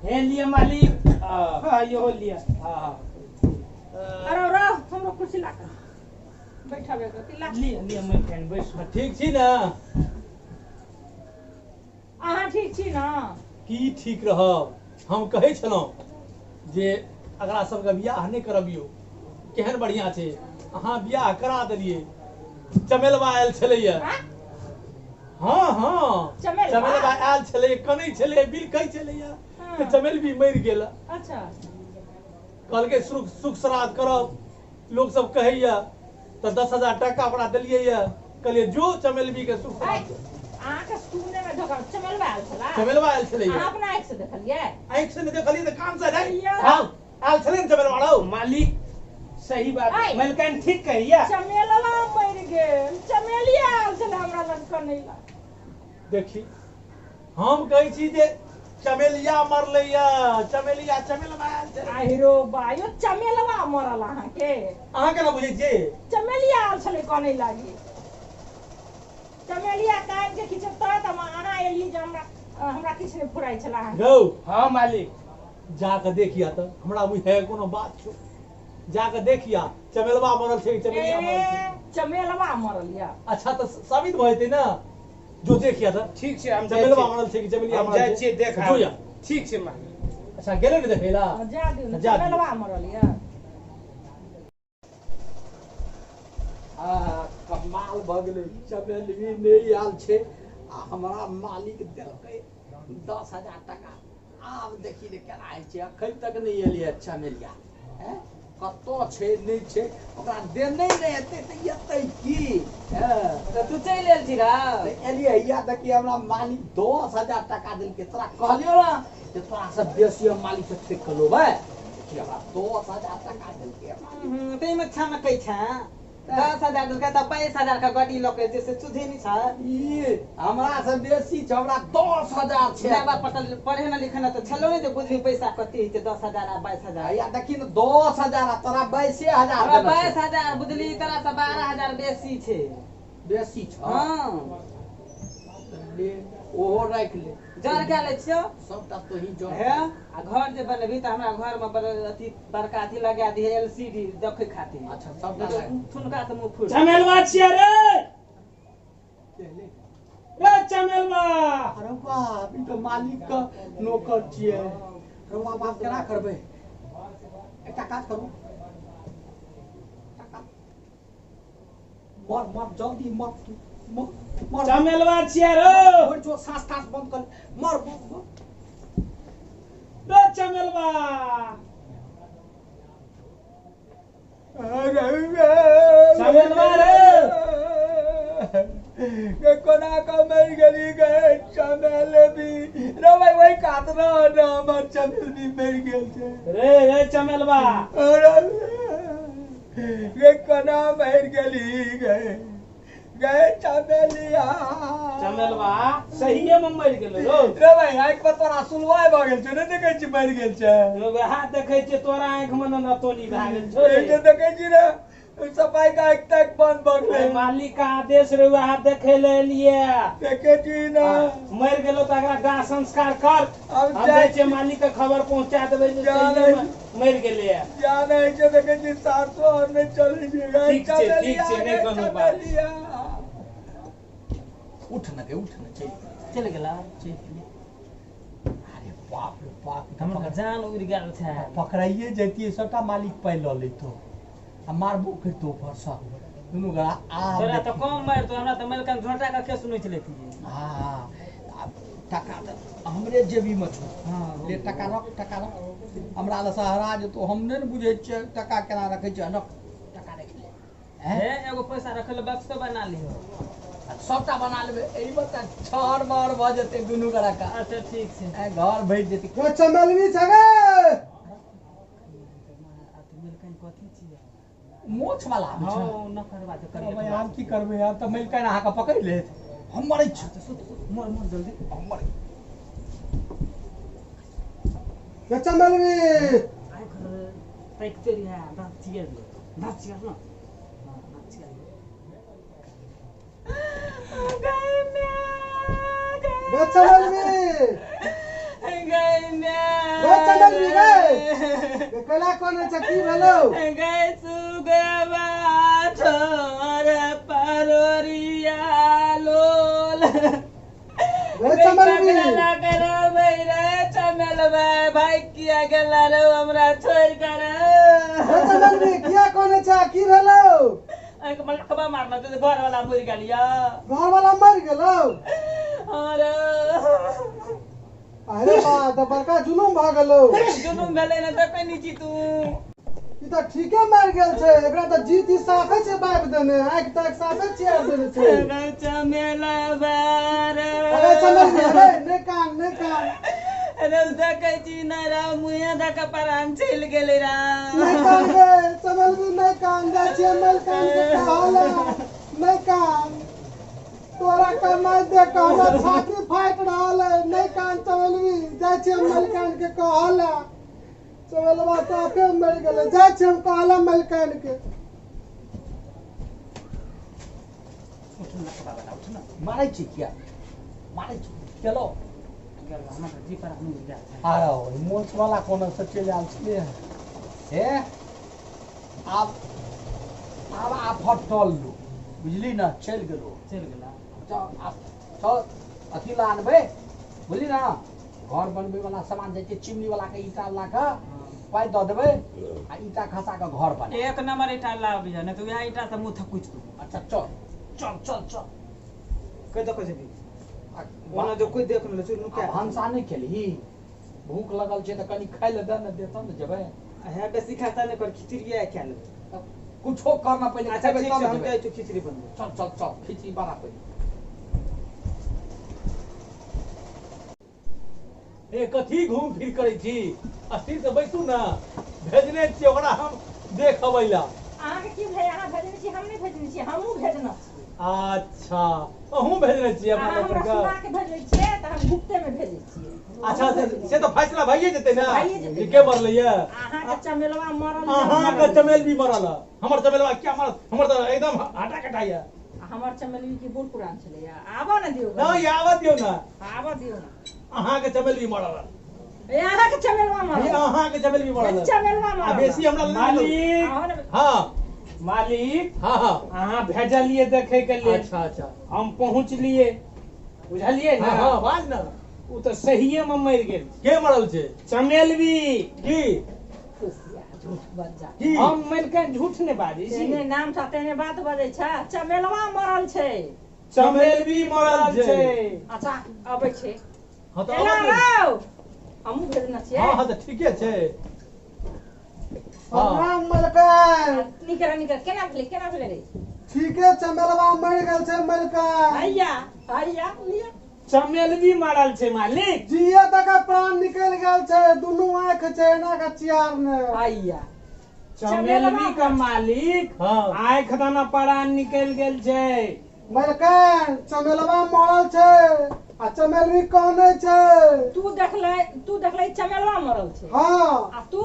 हे लिअ मालिक। हाँ इहो लिअ। हाँ। अरे रह, हमरो कुर्सी ला के बैठाबे के ला। लिअ लिअ मलकाइन बैसू। ठीक छी ने? अहाँ ठीक छी ना? की ठीक रहब, हम कहै छलहुँ जे एकरा सबके बियाह नहि करबियौ, केहन बढ़िआँ छै, अहाँ बियाह करा देलियै। चमेलबा आयल छलैया। हाँ हाँ चमेलबा? चमेलबा आयल छलै, कनै छलै, बिलखै छलैया हाँ। चमेलबी मरि गेल। अच्छा। कहलकै सुख सुख श्राद्ध करब, लोक सब कहैया तऽ 10,000 टाका ओकरा देलियै या, कहलियै जो चमेलबी के सुख आइ श्राद्ध। अहाँके सुने में धोखा, चमेलबा आयल छला? चमेलबा आयल छलैया। अहाँ अपना आँखि से देखलियै? आँखि से नहि देखलियै तऽ कान से नहि। या। हाँ आयल छलै ने चमेलबा रौ। मालिक सही बात आइ। मलकाइन ठीक कहिया। चमेलबा मरि गेल, चमेलिया आयल छलै हमरा लग कनैला। देखी हम कहै छी जे चमेलिया मरलैया, चमेलिया चमेलबा आयल छलै। आहिरो बा, यो चमेलबा मरल अहाँके? अहाँ केना बुझै छियै? चमेलिया आयल छलै कनै लागी, चमेलिया कानि के खींचब तुरंत हम अहाँ एलियै जे हमरा हमरा किछु नहि फुराइ छलै अहाँके। गौ। हाँ मालिक। जाके देखिया तऽ हमरा बुझाय कोनो बात छौ, जाके देखिया चमेलबा मरल छै कि चमेलिया मरल छै। ए, चमेलबा मरल या। अच्छा तऽ साबित भऽ जेतै ने, जो देखिया तऽ। ठीक छै हम जाइ चमेलबा छियै। मरल छै कि चमेलिया हम मरल जाइ छै? छियै देख जो या। ठीक छै मालिक। अच्छा गेलै ने देखै ला? जा दियौ ने। जा दियौ। चमेलबा मरल या। कमाल भऽ गेलै, चमेलबी नहि आयल छै आ हमरा मालिक देलकै 10,000 टाका। आब देखी ने केना होइ छै, एखन तक नहि एलियै चमेलिया। हैं कतऽ छै नहि छै, ओकरा देने नहि हेतै तऽ एतै की? हैं तऽ तू चलि आयल छी रौ? तऽ एलियै हैया, देखियै हमरा मालिक 10,000 टाका देलकै। तोरा कहलियौ ने जे तोरा से बेसी हम मालिक से ठकि कऽ लेबै। देखियै हमरा 10,000 टाका देलकै मालिक। ताहिमे छमकै छै, 10,000 देलकै तऽ 22,000 के गड्डी लऽ के जे से सुधे नहि छै। ई हमरा से बेसी छै, हमरा 10,000 छै। माय बाप पटल पढ़े न लिखे न तऽ छलो नहि जे बुझबी पैसा कते होइ छै 10,000 आ 22,000। हैया देखी ने 10,000 आ तोरा 22,000 हमरा देने छै। 22,000 बुझली, तोरा से 12,000 बेसी छै। बेसी छौ? हाँ। ले ओहो राखि ले। जर कए लै छियौ। सबटा तोही जर। हे आ घर जे बनेबही तऽ हमरा घर मे बड़ अथी बड़का अथी लगा दिहे एलसीडी देखै खातिर। अच्छा सबटा राखि। थुनका से मुँह फुट। चमेलबा छियै रे, रे चमेलबा। अरे बाप, ई तऽ मालिक के नौकर छियै। अरे बाप, आब केना करबै? एकटा काज करू, मर मर जल्दी मर तू, मर मर। चमेलबा छियै रे। मर जो, साँस तास बंद कर, मर मर मर। रे चमेलबा। चमेलबा रे। गे कोना कऽ मरि गेली गे चमेलबी? रे भाई ओहि कात रह ने, हमर चमेलबी मरि गेल छै। रे रे चमेलबा। अरे गे कोना मरि गेली गे? गए चमेलिया। चमेलवा सहिए में मरि गेलो रो। रे भाई आँखि पर तोरा सुलवाय भऽ गेल छौ, नहि देखै छी मरि गेल छै। वएह देखै छियै तोरा आँखि में न नतोली भए गेल छौ रे। जे देखै छी रे सफाई का आँखि तक बंद भऽ गेलै। मालिक का आदेश रे वएह देखै ले एलियै। देखै छी ना मरि गेलो तऽ एकरा दाह संस्कार कर। आब हम जाइ छियै मालिक के खबर पहुंचा देबै जे सहिए में मरि गेलै। जानै छै देखै छी सासो और नहि चलै छै। ठीक छै, ठीक छै, नहि कोनो बात। चमेलिया। उठ न गे, उठ न, चलि चलि गेला। चलि गेलै। अरे बाप रे बाप, ई तऽ हमर जान उड़ि गेल छै। पकड़ाइए जैतियै सबटा मालिक पाइ लऽ लेतो आ मारबो करितो ऊपरसँ दुनू गोरा। आब तोरा तऽ देखी। कम मारितो, हमरा तऽ मालिकन झोंटा के केस नोचि लेतियै। हाँ, आब टका तऽ हमरे जेबीमे छौ। हाँ, ले टका रख, टका रख, हमरा लग से हरा जेतौ। हम नहि ने बुझै छियै टका केना रखै छै। रख टका, राखि ले। हे एगो पैसा रखै लए बक्सो बना लिहो। सबटा बना लेबै, एहिमे तऽ छहर महर भऽ जेतै दुनू गोरा के। अच्छा ठीक छै। आँय, घर भरि जेतै। गे चमेलवी छै गे। मलिकाइन कथी छियै? मोछ वाला आबै छै। हँ, नकरबा तऽ करबै करियै। आब की करबै? आब तऽ मलिकाइन अहाँके पकड़ि लेत। हम मरै छी। मर मर जल्दी। हम मरै। गे चमेलवी। आँखि ताकिते रहियै, दाँत चियर ले, दाँत चियर न। हाँ, दाँत चियर ले। गे चमेलवी, गे चमेलवी, गे गे कैला कोने छै? की भेलौ? गै सुगवा छोर परोरिया लोल। गे चमेलवी। चमेलबा भाई किया गेला रे हमरा छोड़ कर? गे चमेलवी, किया कोने छै? की भेलौ? आँखि मलकबा मारना तऽ घर वाला मरि गेल या। घर वाला मरि गेलौ? अरे। अरे बा, तऽ बड़का जुलुम भऽ गेलौ। जुलुम भेलै ने, देखै नहि छी तू? ई तऽ ठीके मरि गेल छै। एकरा तऽ जीत ही साफे छै बाबि देने, आँखि ताकि साफे चियार देने छै। चमेलबा रे। अरे चमेलवी, अरे नहि कान, नहि कान। अरे देखै छी ने रे, मुँहे दऽ कऽ प्राण चलि गेलै रे। नहि कान गे चमेलवी, नहि कान। जाइ छियै मलकान के कहला। नहि कान, तोरा कमाइ देख कऽ हमर छाती फाटि रहल है। नहि कान चमेलवी, जाइ छियै मलकान के कहला। चमेलवा साफे मरि गेलै। जाइ छियै हम कहला मलकान के। उठ न बाबा, उठ न। मारै छी किया मारै छी? गेलो। हमरा तऽ जी प्राण उड़ि गेल छै। आ रहो मोछ वाला कोनो से चलि आयल छलियै हे। आब आब आफत टललू, बुझली ने? चलि गेलो। चलि गेला। चल आब चल, अथी लए आनबै, बुझली ने? घर बनबै वाला सामान। जाइ छियै चिमनी वाला के, ईटा ला कऽ पाइ दऽ देबै आ ईटा खसा कऽ घर बना। एक नंबर ईटा लाबिह, नहि तऽ वएह ईटा से मुँह थकुचि दू। अच्छा चल चल चल चल। कहि दऽ कहि जेबही? आ ओना जो कोइ देख नहि लै छै, नुका। आ भनसा नहि केलही? भूख लगल छै तऽ कनि खाइ लए दे ने, देतऽ ने जेबै। हे बेसी खाता नहि कर, खिचड़िए खा लेबै। कुछो करना पहिले। अच्छा। खेबै ठीक तब छै, हम जेबै। जाइ छी खिचड़ी बनबै। चल चल चल, खिचड़ी बना पहिले। ए कथी घूम फिर करै छी? अस्थिर से बैसू ने। भेजने छियै ओकरा हम देख अबै ला। अहाँके की भेल? अहाँ भेजने छी? हम नहि भेजने छी, हमहूँ भेजना छी। अच्छा, अहूँ भेजने छियै अपना अहाँ हमरा नौकर के? सुना के भेजै छियै तऽ हम गुप्ते मे भेजै छियै। अच्छा, से तऽ फैसला भइए जेतै ने। भइए जेतै। जे के मरलै ये? अहाँके चमेलवा मरल या अहाँके मरल? चमेल भी मरल है। हमर चमेलवा क्या मरल? हमर तऽ एकदम हटा कटा ये। आ हमर चमेलवी की बूढ़ पुरान छलैया? आबऽ ने दियौ। नहि, आबऽ दियौ ने। आबऽ दियौ ने। अहाँके चमेल भी मरल है। ए अहाँके चमेलवा हे, मरल। अहाँके चमेल भी मरल है। चमेलवा आ मरल। बेसी हमरा नहि। मालिक। अहाँ ने। हाँ। मालिक। हाँ हाँ। अहाँ भेजलियै देखै के लेल। अच्छा अच्छा। हम पहुँचलियै, बुझलियै ने? हाँ हाँ, बाज ने। ओ तऽ सहिए में मरि गेल। के मरल छै? चमेलवी। की? खुशिया झूठ बज्जा। की? हम मलिकाइन झूठ नहि बाजै छी। तेहने नाम छ, तेहने बात बजै छ। चमेलवा मरल छै। चमेलवी मरल छै। अच्छा, अबै छै। हाँ तऽ एना आबऽ दियौ। रौ, हमहूँ भेजना छियै। हाँ हाँ, तऽ ठीके छै, हाँ। प्रणाम मलकान। निकल निकल। केना भेलै, केना भेलै रे? ठीके चमेलवा मरि गेल छै मलकान। हैया हैया लिअ। चमेलवी मरल छै मालिक। जिये तक प्राण निकलि गेल छै, दुनू आँखि छै एना के चियारने। हैया। चमेलवी के मालिक हाँ। आँखि दाना परान निकलि गेल छै। मलकान चमेलवा मरल छै आ चमेलवी कौने छै। तू देखले, तू देखले चमेलवा मरल छै? हाँ। आ तू?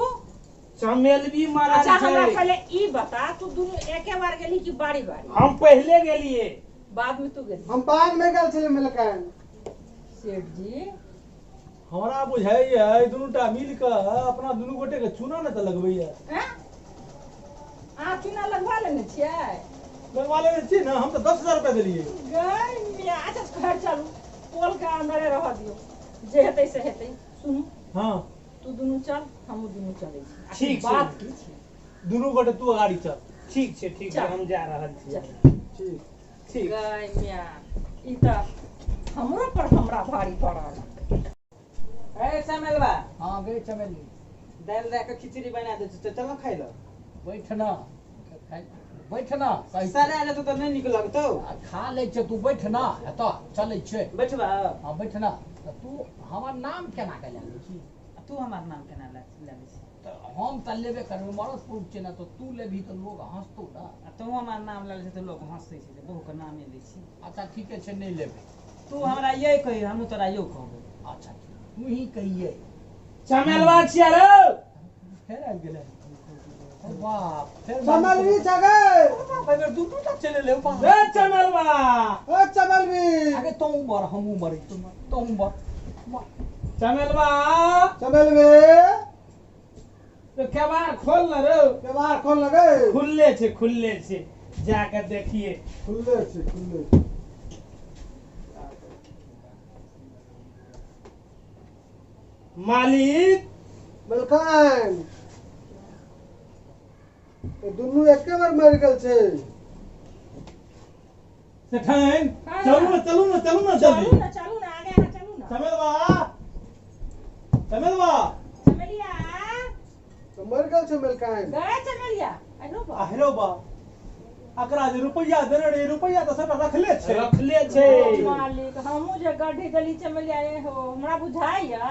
चमेलवी मरल। अच्छा, हमरा छै। पहले ई बता, तू दुनू एके बार गेली कि बारी बारी? हम पहिले गेलिए। बाद में तू गेली? हम बाद में गेल छलियै मलकान। सेठ जी, हमरा बुझाइया ई दुनू टा मिल कऽ अपना दुनू गोटे के चूना ने तऽ लगबैया। हैं? अहाँ चूना लगवा लेने छियै? लगवा लेने छियै ने, हम तऽ 10,000 रुपया देलियै। गै मिया, अच्छा खैर चलू, पोल के अंदरे रह दियौ, जे हेतै से हेतै। सुनू। हाँ। तू दुनू चल, हमहूँ दुनू चलै छी। आखिर ठीक छै। बात की छै? दुनू गोटे तू अगाड़ी चल। ठीक छै, ठीक छै। चल। हम जा रहल छी। चल। ठीक। ठीक। गै मिया, ई तऽ हमरो पर हमरा भारी पड़ल। ए चमेलवा। हाँ गे चमेली। दालि दए के खिचड़ी बना दै छी, चल खाइ लए। बैठ ना, बैठ ना। सड़ा जेतौ तऽ नहि नीक लगतौ। आ खा लै छै, तू बैठ ना, एतऽ चलै छै। बैठबा? हाँ, बैठ ना। तऽ तू हमर नाम केना के लए लै छी? तू हमर नाम केना लए लै छी? तऽ हम तऽ लेबे करबै, मरद पुरुष छै ने, तऽ तू लेबही तऽ लोग हँसतौ ने। आ तू हमर नाम लए लै छै तऽ लोग हँसै छै जे बहुके नामे लै छी। अच्छा, ठीके छै, नहि लेबै। तू हमरा यही कही, हमहूँ तोरा यौ कहबै। अच्छा ठीक, तू ही कहिए। चमेलवा छियै रे। फेर आबि गेलै। ओ बाप, फेर चमेलवी छै गे। बाप, एहि बेर दू दू टा चलि एलै बाप। रे चमेलवा। ओ चमेलवी। आगे तों मर, हमहूँ मरै छी, तों मर। चमेलवा। चमेलवी। तो केबाड़ खोल न रे। केबाड़ खोल लगे। खुलले छै, खुलले छै, जाके देखिए। खुलले छै, खुलले छै। मालिक। मलकान, ई दुनू एके बार मरि गेल छै। सेठाइन। हाँ। चलू ने, चलू ने, चलू ने जल्दी। चलू ने, चलू ने, आगे अहाँ चलू ने। चमेलवा, चमेलवा। चमेलिया। तऽ मरि गेल छै मलकान। गए चमेलिया, आइरो बा। आहिरो बा, एकरा जे रुपैआ देने रही, रुपैआ तऽ सबटा रखले छै। रखले छै। ओ मालिक, हमहूँ जे गड्ढी देली चमेलिया, ए हो हमरा बुझाइया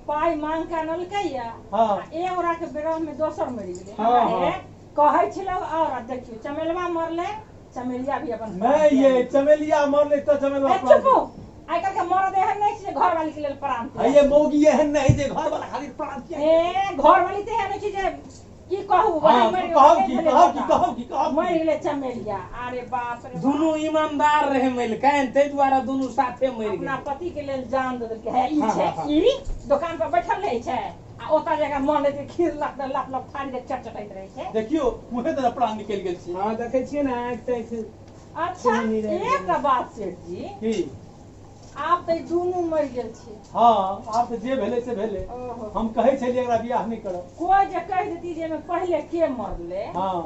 पाइ मांग के अनलकैया। हाँ। आ एक गोरा के विरह में दोसर मरि गेलै। हाँ, हमरा हाँ। हे कहै छलौ, और देखियौ चमेलवा मरले, चमेलिया भी अपन नहीं, ये चमेलिया मरले तऽ चमेलवा। ए चुपू, आइ काल्हि के मरद एहन नहि छै जे घरवाली के लेल प्राण त्याग। ये मौगी एहन नहीं जे घर वाला खातिर प्राण त्याग। ए घरवाली तऽ एहन छै जे की कहू, वही हाँ, मरि गेलै, कहू की, भेलै कहू की, बता। कहू की, कहू की। मरि गेलै चमेलिया, अरे बाप रे बाप। दुनू ईमानदार रहे मलिकाइन, ताहि दुआरे दुनू साथे मरि अपना गेलै। पति के लेल जान दऽ देलकै। हे ई हाँ, छै। हाँ, हाँ। ई दोकान पर बैठल रहै छै आ ओतऽ जाके मन रहै छै खीर लप लप लप थारी दे चटचटैत रहै छै। देखियौ, मुँहे तरह प्राण निकलि गेल छै। हाँ, देखै छियै ने, आँखि ताँखि अच्छा। नहीं रहै। एकटा बात सेठ जी। की? आब तऽ ई दुनू मरि गेल छै। हाँ, आब तऽ जे भेलै से भेलै। ओहो। हम कहै छलियै एकरा बियाह नहि करब। कोइ जे कहि देती जे एहिमे पहिले के मरलै, हाँ।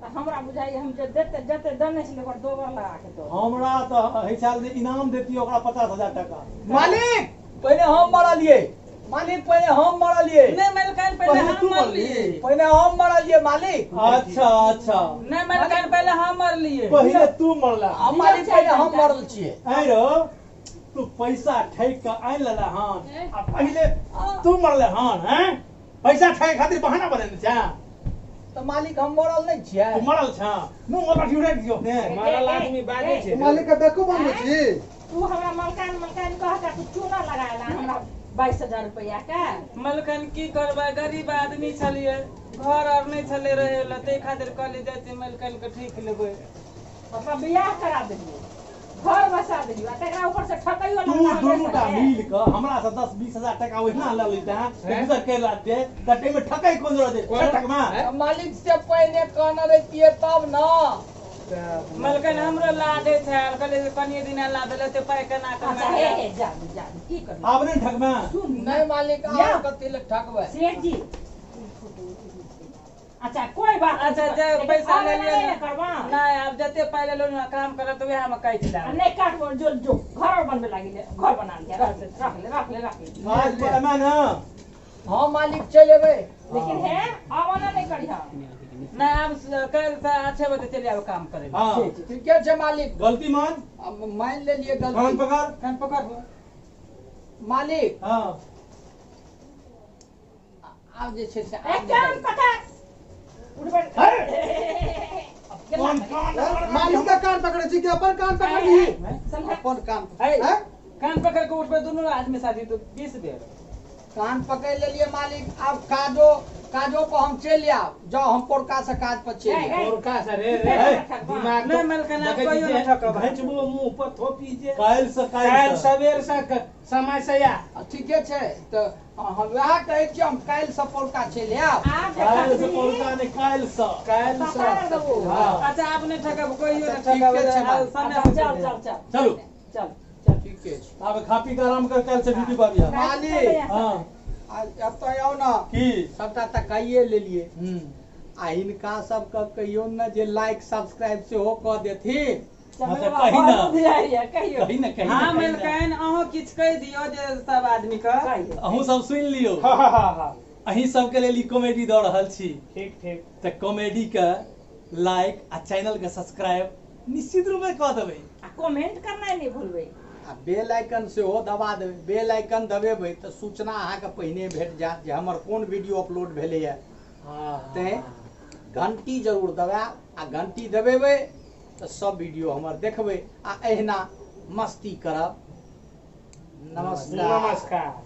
तऽ हमरा बुझाइए हम जे देते जते देने छलियै ओकर दोबर लगा के दऽ। हमरा तऽ एहि साल जे इनाम देतियै ओकरा 50,000 टका। मालिक, पहिले हम मरलियै मालिक, पहिले हम मरलियै। नहि मलकान, पहिले पहिले हम तू मरलियै। पहिले हम मरलियै मालिक। अच्छा अच्छा। नहि मलकान, पहिले हम मरलियै। पहिले तू मरला? आ मालिक, पहिले हम मरल छियै। आँय रौ, तू पैसा ठकि कऽ आनि लेला हन आ पहिले तू मरले हन? हैं, पैसा ठकै खातिर बहाना बनेने छै? तऽ मालिक, हम मरल नहि छियै? तू मरल छ, मुँह मे लाठी उड़ाइ दियौ ने। मरल आदमी बाजै छै। मालिक के बेकूफ बनबै छी। तू हमरा मलकान मलकान कह के तू चूना लगाएला हमरा 22,000 रुपैआ के। मलकान, की करबै, गरीब आदमी छलियै, घर आर नहि छलै रहै लए, ताहि खातिर कहलियै जाइ छियै मलकान के ठकि लेबै। मतलब बियाह करा देलियै, घर बसा देलियै आ तकरा ऊपर से ठकैयो तू लगला हमरे दुनू टा संगे। मिल कऽ हमरा से 10-20 हजार टका ओहिना लऽ लैते हैं, गुजर कर लाते तऽ ताहिमे ठकै कोन जरूरत है? ठकमा। तऽ मालिक, से पहिने कहने रहितियै तब ने। मलकान, हमरो लाडे छल, कहलियै जे कनिये दिना ला देलै ते पाइ केना अच्छा, हे कमाइ। हे, जादू जादू की करबै? आब नहि ठकमे। सुन। नहि मालिक, या। आब कथी लए ठकबै? सेठ जी, अच्छा कोई बात नहीं। अच्छा, जे लेकिन पैसा और ले एना लिअ नहीं ने। ने करबा। नहि, आब जते पाइ लेलहुँ ने, काम करब तऽ उएहमे काटि आ देब। नहीं काटबो, जो जो घर बनबे लागी ले, घर बना लिया, रख ले, रख ले, रख ले, रख ले। काज पर एमे ने। हाँ मालिक, चलि एबै। लेकिन हे, आब ओना नहीं करी हम। नहि, आब काल्हि से 8 बजे चलि आब काम करै लए। हाँ। ठीके छै मालिक। गलती मान। आब मानि लेलियै कान गलती। पकड़। कान पकड़। मालिक। हाँ। आब जे छै से ए आब कान पकड़, उठ बैठ। हे! कोन कान मालिक के कान पकड़े छी कि अपन कान पकड़ली? अपन कान। हैं? कान पकड़ के उठबै दुनू आदमी साथी तो 20 बेर। कान पकड़ लेलिए मालिक। आब काजो काजो पर हम चलि आब, जाओ हम पोरका से काज पर चलि आब। पोरका से रे रे दिमाग नहीं मलकन आब कहियो न ठकब। घचबो मुंह पर थोपी जे काल्हि से काल्हि सवेर से समय से आ। ठीके छै तऽ हम वएह कहै छी, हम काल्हि से पोरका चलि आब। काल्हि से पोरका नहि, काल्हि से। काल्हि से। अच्छा आब नहि ठकब, कहियो न ठकब। समय से चल चल चल चलू चल ठीके छै। आब खा पी के आराम कर, काल्हि से ड्यूटी पर आबिहा। मालिक हां एतऽ आउ ने। की सबटा तऽ कहिए लेलिए। आ हिनका सबके कहियो ने जे लाइक सब्सक्राइब सेहो कऽ देथिन। कही ना। कहियो कही ना, कही ना। हां मलकन अहूँ किछु कहि दियौ जे सब आदमी के। अहूँ सब सुनि लियौ। हां हां हां अहीं सबके लेल ई कॉमेडी दऽ रहल छी। ठीक ठीक। तऽ कॉमेडी के लाइक आ चैनल के सब्सक्राइब निश्चित रूपे कऽ देबै। आ कमेंट करनाइ नहि भूलबै। आ बेल आइकन सेहो दबा देबै। बेल आइकन दबेबै तऽ सूचना अहाँके पहिने भेट जायत जे हमर कोन वीडियो अपलोड भेलैए। तैँ घंटी जरूर दबायब आ घंटी दबेबै तऽ सब वीडियो हमर देखबै आ एहिना मस्ती करब। नमस्कार। नमस्कार।